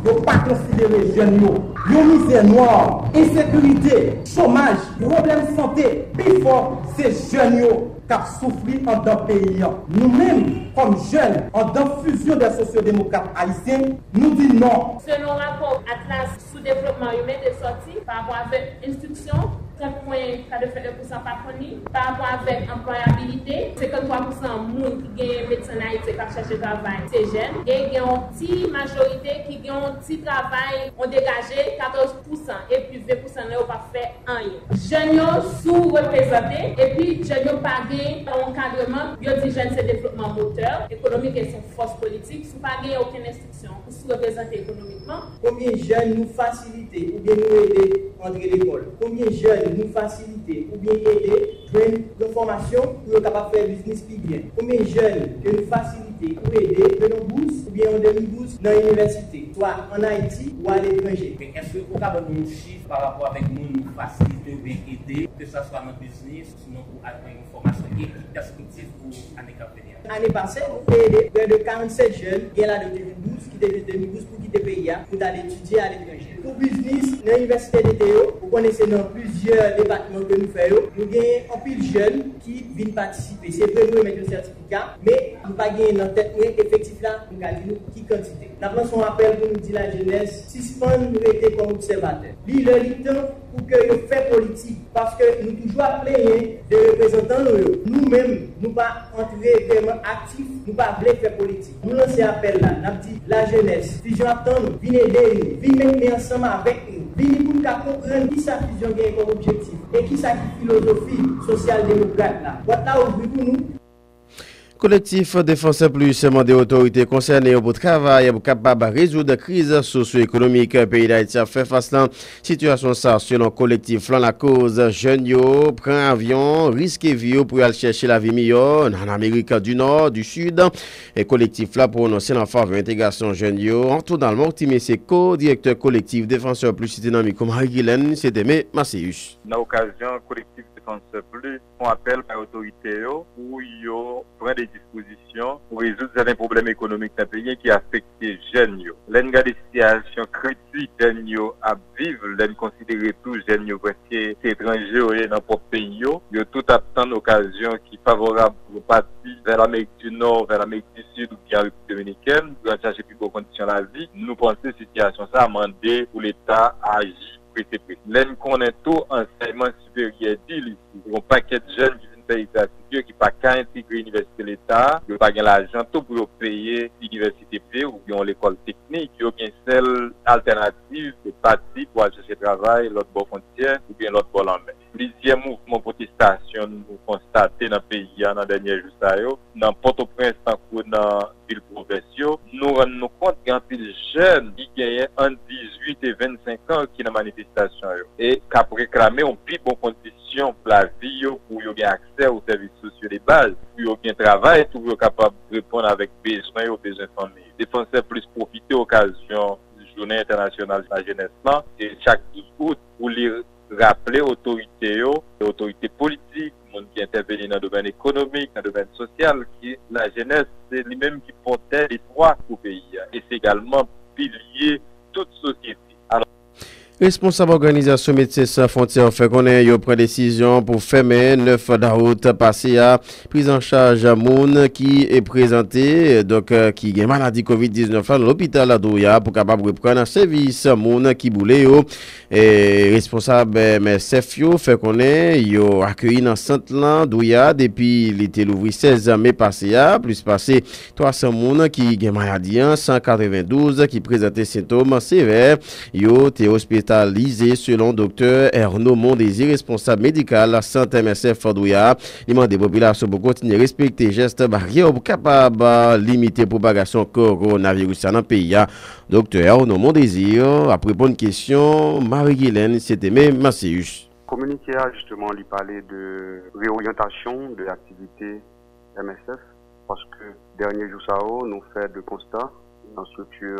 Yo pa konsidere jèn yo. Yon mizè nwa, ensekirite, chomaj, pwoblèm sante, pi fò se jèn yo k ap soufri anndan peyi an. Nou menm, kòm jèn anndan Fizyon dè Sosyodemokrat Ayisyen, nou di non. Selon rapò Atlas sou devlopman yo mete sòti pa rapò avèk enstriksyon, trant pwen katrevenn pou san pa konn li, pa rapò avèk anplwayabilite, senkanntwa pou san moun ki genyen medsen an Ayiti k ap chèche travay se jèn, e gen yon ti majorite ki gen yon ti travay, yon degaje, katòz pou san, epi ven pou san nan yo p ap fè anyen. Jèn yo sou-reprezante, epi jèn yo pa gen yon ankadreman. Yo di jèn se devlopman motè ekonomik e se yon fòs politik. Si w pa gen okenn enstriksyon, ou sou-reprezante ekonomikman. Konbyen jèn nou fasilite oubyen nou ede antre lekòl? Konbyen jèn nou fasilite oubyen ede jwenn yon fòmasyon pou yo kapab fè biznis pi byen? Konbyen jèn ke nou fasilite Ou ede, jwenn yon bous oubyen yon demi bous nan inivèsite, swa ann Ayiti ou aletranje. Men èske ou ka ban nou yon chif pa rapò avèk moun nou fasilite oubyen ede, keseswa nan biznis, sinon pou al pran yon fòmasyon? Ki pèspektiv pou ane k ap vini an? Ane pase, nou te ede prè de karannsèt jèn, gen ladan yo te jwenn bous, ki te jwenn demi bous pou kite peyi a, pou t al etidye aletranje. Pou biznis, nan inivèsite dete yo, ou konnen se nan plizyè depatman ke nou fè yo, nou gen anpil jèn ki vin patisipe. Se vre, nou remèt yo sètifika, men nou pa genyen nan tèt mwen efektif la pou m ka di nou ki kantite. N ap lanse yon apèl pou nou di lajenès sispann rete kòm obsèvatè. Li lè, li tan pou ke yo fè politik, paske nou toujou ap plenyen de reprezantan nou yo. Nou menm, nou pa antre vrèman aktif, nou pa vle fè politik. Nou lanse apèl la, n ap di lajenès, Fusion ap tann nou, vin ede nou, vin met men ansanm avèk nou, vini pou n ka konprann kisa Fusion genyen kòm objektif e kisa ki filozofi sosyal demokrat la. Bwat la ouvri pou nou. Kolektif Defansè Plis mande otorite konsène yo pou travay pou kapab rezoud kriz sosyo-ekonomik peyi Dayiti ap fè fas lan. Sitiyasyon sa, selon kolektif lan, lakoz jèn yo pran avyon, riske vi yo pou y al chèche lavi miyò nan Amerik di Nò, di Sid. E kolektif la pwononse l an favè entegrasyon jèn yo. Antoine Almortimer se ko-direktè kolektif Defansè Plis, li te nan mikwo Marie Guilaine, se te Me Masseyus. Nan okazyon kolektif Defansè Plis fè yon apèl bay otorite yo pou yo pran de dispozisyon pou rezoud sèten pwoblèm ekonomik nan peyi a ki afekte jèn yo. Lè n gade sitiyasyon kritik jèn yo ap viv, lè n konsidere tou jèn yo prèske se etranje yo ye nan pwòp peyi yo, yo tout ap tann okazyon ki favorab pou yo pati vè Lamerik di Nò, vè Lamerik di Sid oubyen an Repiblik Dominikèn pou y al chache pi bon kondisyon lavi. Nou panse sitiyasyon sa a mande pou Leta aji prese prese. Lè n konnen tou ansèyman siperyè di l isi, yon pakèt jèn ki fin fè etid yo ki pa ka entegre inivèsite Leta a, yo pa gen lajan tou pou yo peye inivèsite prive oubyen yon lekòl teknik, yo gen sèl altènativ se pati pou al chèche travay lòt bò fwontyè oubyen lòt bò lanmè. Plizyè mouvman pwotestasyon nou konstate nan peyi a nan dènye jou sa yo, nan Pòtoprens tankou nan vil pwovens yo, nou rann nou kont gen anpil jèn ki genyen ant dizuit e vennsenk an ki nan manifestasyon yo e k ap reklame yon pi bon kondisyon pou lavi yo, pou yo gen aksè o sèvis sosyo de baz, pou yo gen travay tou, pou yo kapab reponn avèk bezwen yo, bezwen fanmi yo. Defansè Plis pwofite okazyon Jounen Entènasyonal Lajenès lan e chak douz out pou li raple otorite yo, otorite politik, moun ki entèveni nan domèn ekonomik, nan domèn sosyal, ke lajenès se li menm ki pòtè lespwa pou peyi a e se egalman pilye tout sosyete. Alò, responsab òganizasyon Medsen San Fwontyè fè konnen yo pran desizyon pou fèmen nèf dawout pase a prizanchaj moun ki prezante, donk, ki gen maladi kovid diznèf la nan lopital Douya pou kapab reprann sèvis moun ki boule yo. E responsab M S F yo fè konnen yo akeyi nan sant lan Douya depi li te louvri sèz me pase a, plis pase twa san moun ki gen maladi an, san katrevendouz ki prezante sentòm sevè. Yo te ospitalize, selon Doktè Erno Mondésir, responsab medikal sant M S F Douya. Li mande popilasyon pou kontinye respekte jès baryè pou kapab limite pwopagasyon kowonaviris la nan peyi a. Doktè Erno Mondésir ap reponn kesyon Marie Guilaine Seteme Masseyus. Kominike a, jisteman, li pale de reoryantasyon de aktivite M S F, paske dènye jou sa yo, nou fè de konsta nan estrikti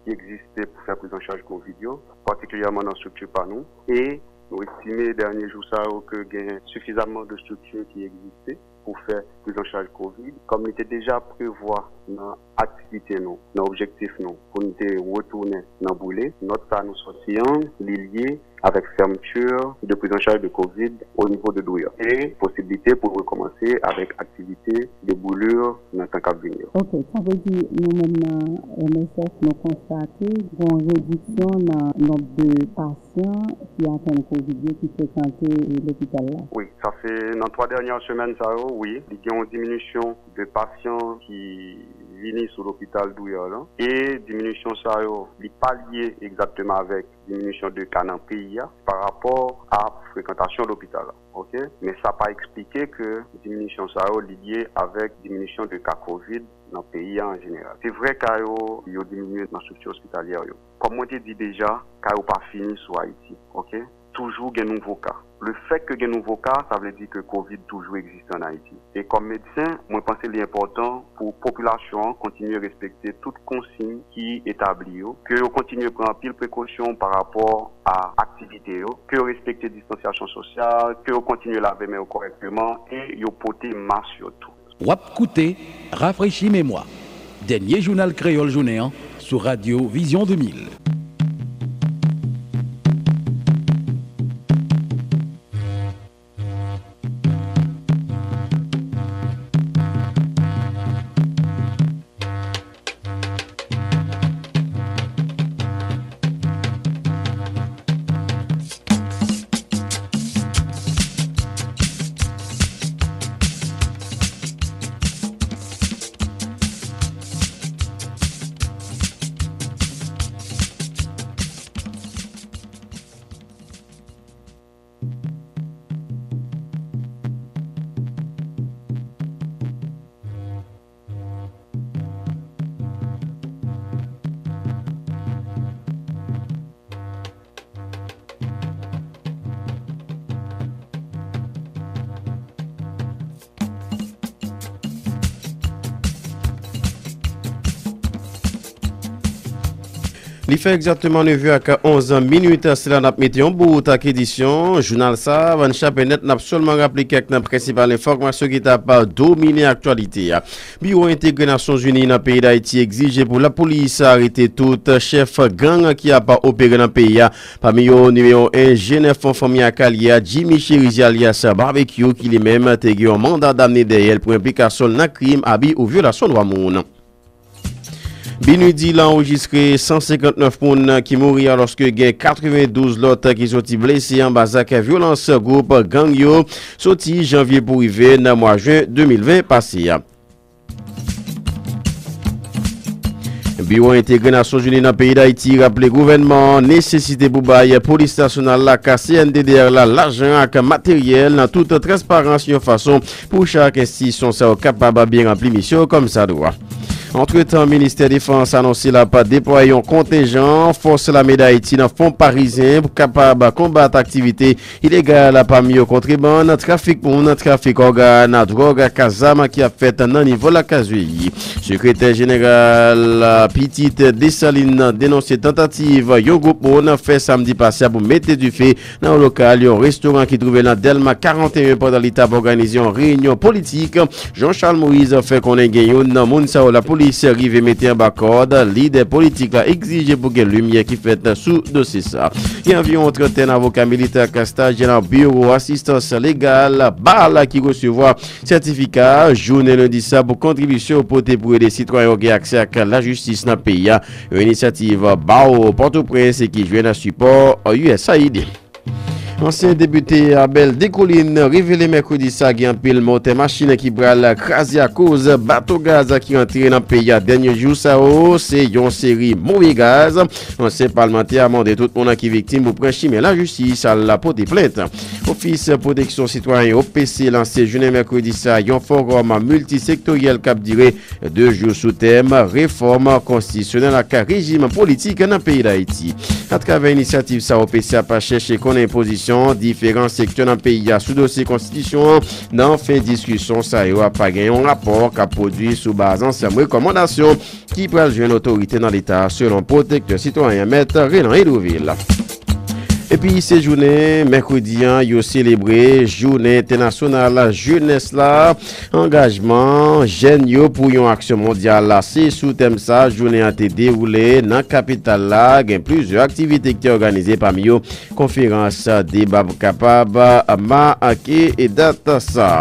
ki egziste pou fè prizanchaj kovid yo, patikilyèman nan estrikti pa nou, e nou estime dènye jou sa yo ke gen sifizaman de estrikti ki egziste pou fè prizanchaj kovid, kòm li te deja prevwa nan aktivite nou, nan objektif nou, pou n te retounen nan boule. Nòt sa nou sòti an, li lye avèk fèmti de prizanchaj de kovid o nivo de Douya e posiblite pou rekòmanse avèk aktivite de boule nan tan k ap vini yo. Ok, sa vle di nou menm nan M S F, nou konstate yon rediksyon nan nonb de pasyan ki atenn kovid yo ki frekante lopital la. Wi, sa fè nan twa dènye semèn sa yo, wi, li gen yon diminisyon de pasyan ki vini sou lopital Douya lan. E diminisyon sa yo, li pa lye egzakteman avèk diminisyon de ka nan peyi a pa rapò a frekantasyon lopital la. Ok? Men sa pa eksplike ke diminisyon sa yo li lye avèk diminisyon de ka kovid nan peyi a an jeneral. Se vre ka yo, yo diminye nan estrikti ospitalyè yo. Kòm mwen te di deja, ka yo pa fini sou Ayiti. Ok? Toujou gen nouvo ka. Le fèt ke gen nouvo ka, sa vle di ke kovid toujou egziste ann Ayiti. E kòm medsen, mwen panse li enpòtan pou popilasyon an kontinye respekte tout konsiy ki etabli yo, ke yo kontinye pran anpil prekosyon pa rapò a aktivite yo, ke yo respekte distansyasyon sosyal, ke yo kontinye lave men yo kòrèkteman e yo pote mas yo tou. W ap koute Rafrechi Memwa, dènye jounal kreyòl jounen an sou radyo Vizyon de mil. Li fè egzakteman neve ak onz minit, se la n ap mete yon bout ak edisyon jounal sa a. Anvan n chape nèt, n ap sèlman raple kèk nan prensipal enfòmasyon ki t ap domine aktyalite a. Biwo Entegre Nasyonzini nan peyi Dayiti egzije pou lapolis arete tout chèf gang ki ap opere nan peyi a. Pami yo, nimewo en, jenèf an fanmi Akalye a, Jimmy Cherizier alyas Barbecue, ki li menm te gen yon manda damne dèyè l pou enplikasyon l nan krim, abi ou vyolasyon dwa moun. BINUH di l anrejistre san senkant nèf moun ki mouri, alòske gen katrevendouz lòt ki soti blese anba zak vyolans gwoup gang yo soti janvye pou rive nan mwa jen de mil ven pase a. Biwo Entegre Nasyonzini nan peyi Dayiti raple gouvènman an nesesite pou bay Polis Nasyonal la ak C N D D R la lajan ak materyèl nan tout transparans, yon fason pou chak enstitisyon sa yo kapab byen ranpli misyon yo kòmsadwa. Antretan, Ministè Defans anonse l ap deplwaye yon kontenjan fòs lame Dayiti nan Fon Parizyen pou kapab konbat aktivite ilegal, pami yo kontrebann, trafik moun, trafik ògàn, dwòg ak zam ki ap fèt nan nivo lakazweyi. Sekretè jeneral Pitit Desalin denonse tantativ yon gwoup moun fè samdi pase a pou mete dife nan yon lokal yon restoran ki twouve l nan Dèlma karannteyen pandan li t ap òganize yon reyinyon politik. Jean Charles Moïse fè konnen gen youn nan moun sa yo lapolis rive mete anba kòd. Lidè politik la egzije pou gen limyè ki fèt sou dosye sa. Gen anviwon trantèn avoka militè ak estajyè nan biwo asistans legal, BAL, ki resevwa sètifika jounen lendi sa pou kontribisyon yo pote pou ede sitwayen yo gen aksè ak lajistis nan peyi a. Yon inisyativ Bawo Pòtoprens ki jwenn sipò U S A I D. Ansyen depite Abel Descollines revele mèkredi sa gen anpil motè machin ki pral kraze akoz bato gaz ki rantre nan peyi a dènye jou sa yo. Se yon seri move gaz. Ansyen palmantè a mande tout moun ki viktim pou pran chimen lajistis al pote plent. Ofis Pwoteksyon Sitwayen, O P C, lanse jounen mèkredi sa yon fowòm miltisektoryèl k ap dire de jou sou tèm refòm konstitisyonèl ak rejim politik nan peyi Dayiti. Atravè inisyativ sa, O P C ap chèche konnen pozisyon diferan sektè nan peyi a sou dosye konstitisyon an. Nan fen diskisyon sa yo, ap gen yon rapò k ap pwodui sou baz ansanm rekòmandasyon ki pral jwenn otorite nan Leta, selon pwotektè sitwayen Mèt Renan Edovil. Epi se jounen mèkredi an yo selebre jounen entènasyonal jenès la. Angajman jèn yo pou yon aksyon mondyal la, se sou tèm sa jounen an te dewoule nan kapital la. Gen plizyè aktivite ki te òganize, pami yo konferans, deba pou kapab make dat sa.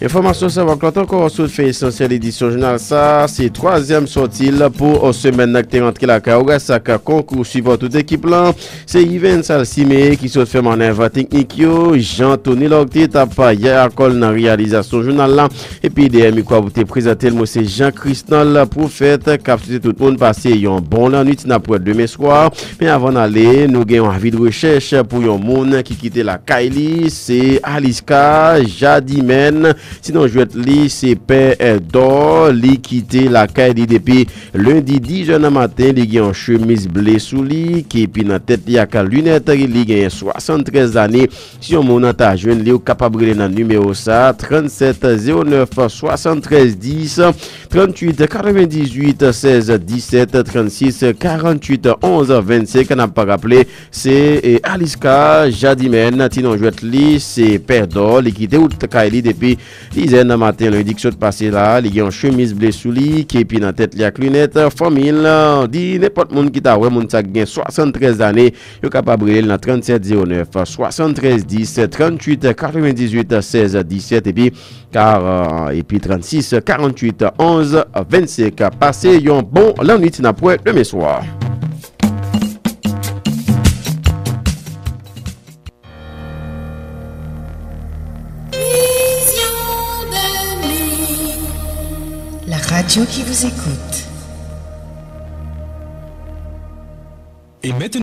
Enfòmasyon sa w ap klòt ankò sou fen esansyèl edisyon jounal sa. Se twazyèm sòti l pou semèn nan ki te rantre lakay ou gras ak konkou sipò tout ekip lan. Se Yvens Alcimé ki sot fè mannèv teknik yo. Jean Tony Lorté t ap yè akò l nan reyalizasyon jounal la. Epi dèyè mikwo a pou te prezante l, mwen se Jean Chrisnol Prophète k ap swete tout moun pase yon bon lannwit. N ap wè demen swa. Men avan n ale, nou gen yon avi de rechèch pou yon moun ki kite lakay li. Se Aliska Jadimèn Sinon, jwèt li, se Pè Dò, li kite lakay li depi lendi diz è nan maten, li gen yon chemiz ble sou li, ki epi nan tèt li ak linèt, li gen swasanntrèz lane. Si yon moun ta jwenn li, ou kapab rele nan nimewo sa, tranntsèt zewo nèf swasanntrèz dis, tranntuit katrevendizuit sèz disèt, trannsis karanntuit onz vennsenk. N ap raple, se, e, Aliska Jadimèn, ti non jwèt li, se Pè Dò, li kite wout kay li depi diz è nan maten lendi k sot pase la, li gen yon chemiz ble sou li, ki epi nan tèt li ak linèt. Fanmi l di nenpòt moun ki ta wè moun sa k gen swasanntrèz lane, yo kapab rele l nan tranntsèt zewo nèf swasanntrèz dis, tranntuit katrevendizuit sèz disèt, epi kar, epi trannsis karanntuit onz vennsenk. Pase yon bon lannwit, n ap wè demen swa. La radio qui vous écoute. Et maintenant,